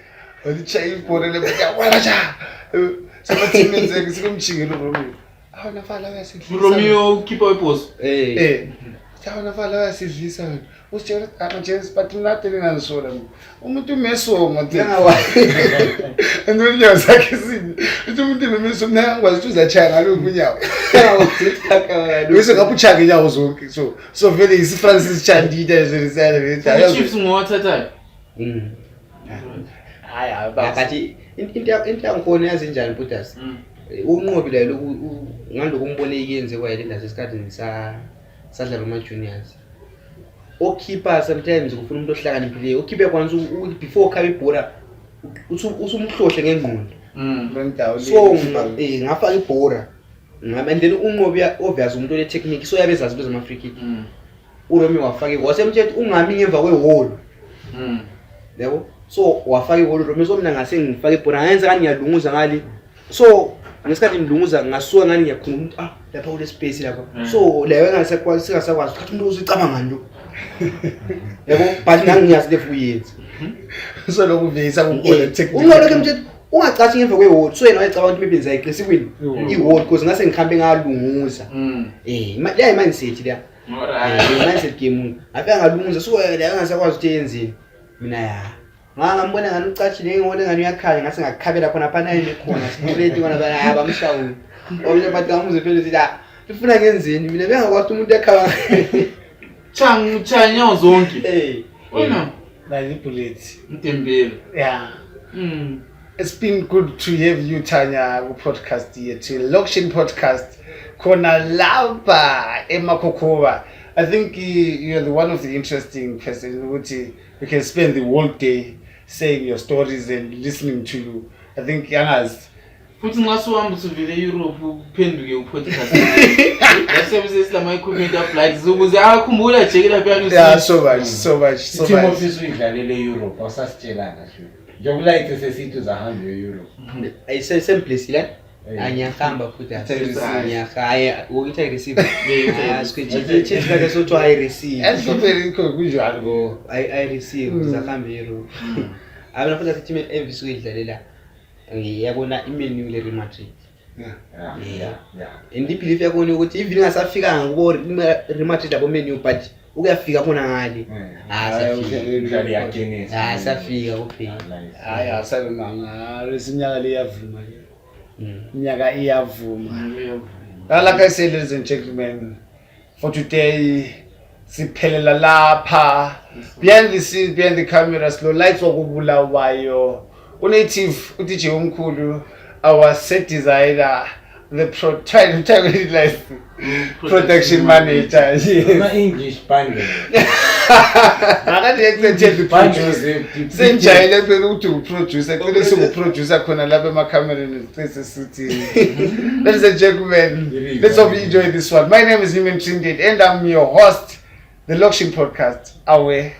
B: walitshaya ibhora le waracha, sama-teammates sikumjingela uRomeo, awona fala uyasidlisa.
A: Romeo ukhipha webhoso.
B: Awona fala uyasidlisa wena, usitshela ukuthi ama-James, but mina ade ningangisola mina umuntu umesongo and unyawo zakhe sini, uthi umuntu memeso, mina angikwazi ukuthi uzatshaya ngaluphi unyawo, bese ngapha utshaya ngenyawo zonke, so vele yisi-Francis Chandita.
A: I-Chiefs ngowathathayo.
B: Hayi, hayi.
C: But into yangikhona yazi njani, Budas? Unqobi la lokhu ngalokhu umbone iyenze kwaYilanders esikhathini sadlala ama-juniors, okhipha sometimes kufuna umuntu ohlakaniphileyo, okhipha uyakwanisa ukuthi before ukhaba ibhora usumhlohle ngengqondo. So ngafaka ibhora and then uNqobi obvious umuntu ole-technique, so yabe ezazi into zama-free kick. URomeo wafaka, wasemtshela ukuthi ungami ngemva kwehholo. Yabo, so wafaka ihholo uRomeo, so mina ngase ngifake ibhora, ngayenza ngani, ngiyalunguza ngale, so ngesikhathi ngilunguza ngasuka ngani, ngiyakhumbula ukuthi ah, lapha kule space lapha. So leyo engasakwazi, singasakwazi ukuthatha umuntu uzicabanga lo, yabo, but ngangiyazi lefu uyenza.
B: So lokhu veyisa kukhona technique.
C: Unqobe ke mthetho ungacathi ngemva kwehholo, so yena wayecabanga ukuthi maybe ngizayiqisa iwini ihholo because ngase ngihambe ngalunguza. Leya i-mindset leya. I-mindset game, ngafika ngalunguza, so leyo engasakwazi ukuthi yenzeni, mina ya ngambona ngani ucashile, ngibona ngani uyakhanya, ngase ngakhabela khona phana yimi khona straight khona phana, hayi, bamshawula omunye, but ngamuze phela ukuthi la ufuna ngenzeni, mina bengakwazi umuntu ekhaba.
A: Chang chaya nyawo zonke. Wena
B: Nazi ibullet.
A: Mtembele.
B: Yeah. It's been good to have you, Tanya, ku-podcast yethu, Lokshin Podcast, khona lapha eMakhokhoba. I think you're the one of the interesting person ukuthi we can spend the whole day saying your stories and listening to you. I think angazi.
A: Futhi nxa suhamba usuvele e-Europe uphenduke u-podcast. Yasebenze silama equipment uplight ukuze akhumbula jeke lapha.
B: Yeah, so much, so much, so
D: I-team
B: much.
D: Office uyidlalele e-Europe, awusasitshelanga nje njengoba ulayithe sesithi uzahambe e-Europe.
C: Semblessile. Angiyahamba futhi.
B: Receive.
C: Hayi, ukuthi I receive.
A: Yeah,
C: Chief sothi I receive.
B: Esipheli kunjalo ko.
C: I receive, ngizahamba e-Europe. Abana futhi team evisuke idlalela ngiyabona i-Man U le Real Madrid. And i-belief yakhona ukuthi even ingasafikanga kubo Real Madrid labo Man U, but ukuyafika khona ngale. Ah, safika.
D: Idlale against.
C: Ah, safika kuphela.
D: Nice.
B: Hayi, asabe manga. Lesinyaka liyavuma ke. Iminyaka iyavuma. Like I said, ladies and gentlemen, for today, siphelela lapha. Behind the scenes, behind the cameras, lo lights wakubulawayo. Unative, uDJ omkhulu, our set designer, the pro try try like production manager. Yes.
D: Ama-English bundle.
B: Akade the
D: Bundles.
B: producer. Senjayele phela ukuthi uproducer, cele singuproducer khona lapha emakhamereni, sicese sithi. Ladies and gentlemen, let's hope you enjoy this one. My name is Newman Trindade and I'm your host, the Lokshin Podcast. Awe.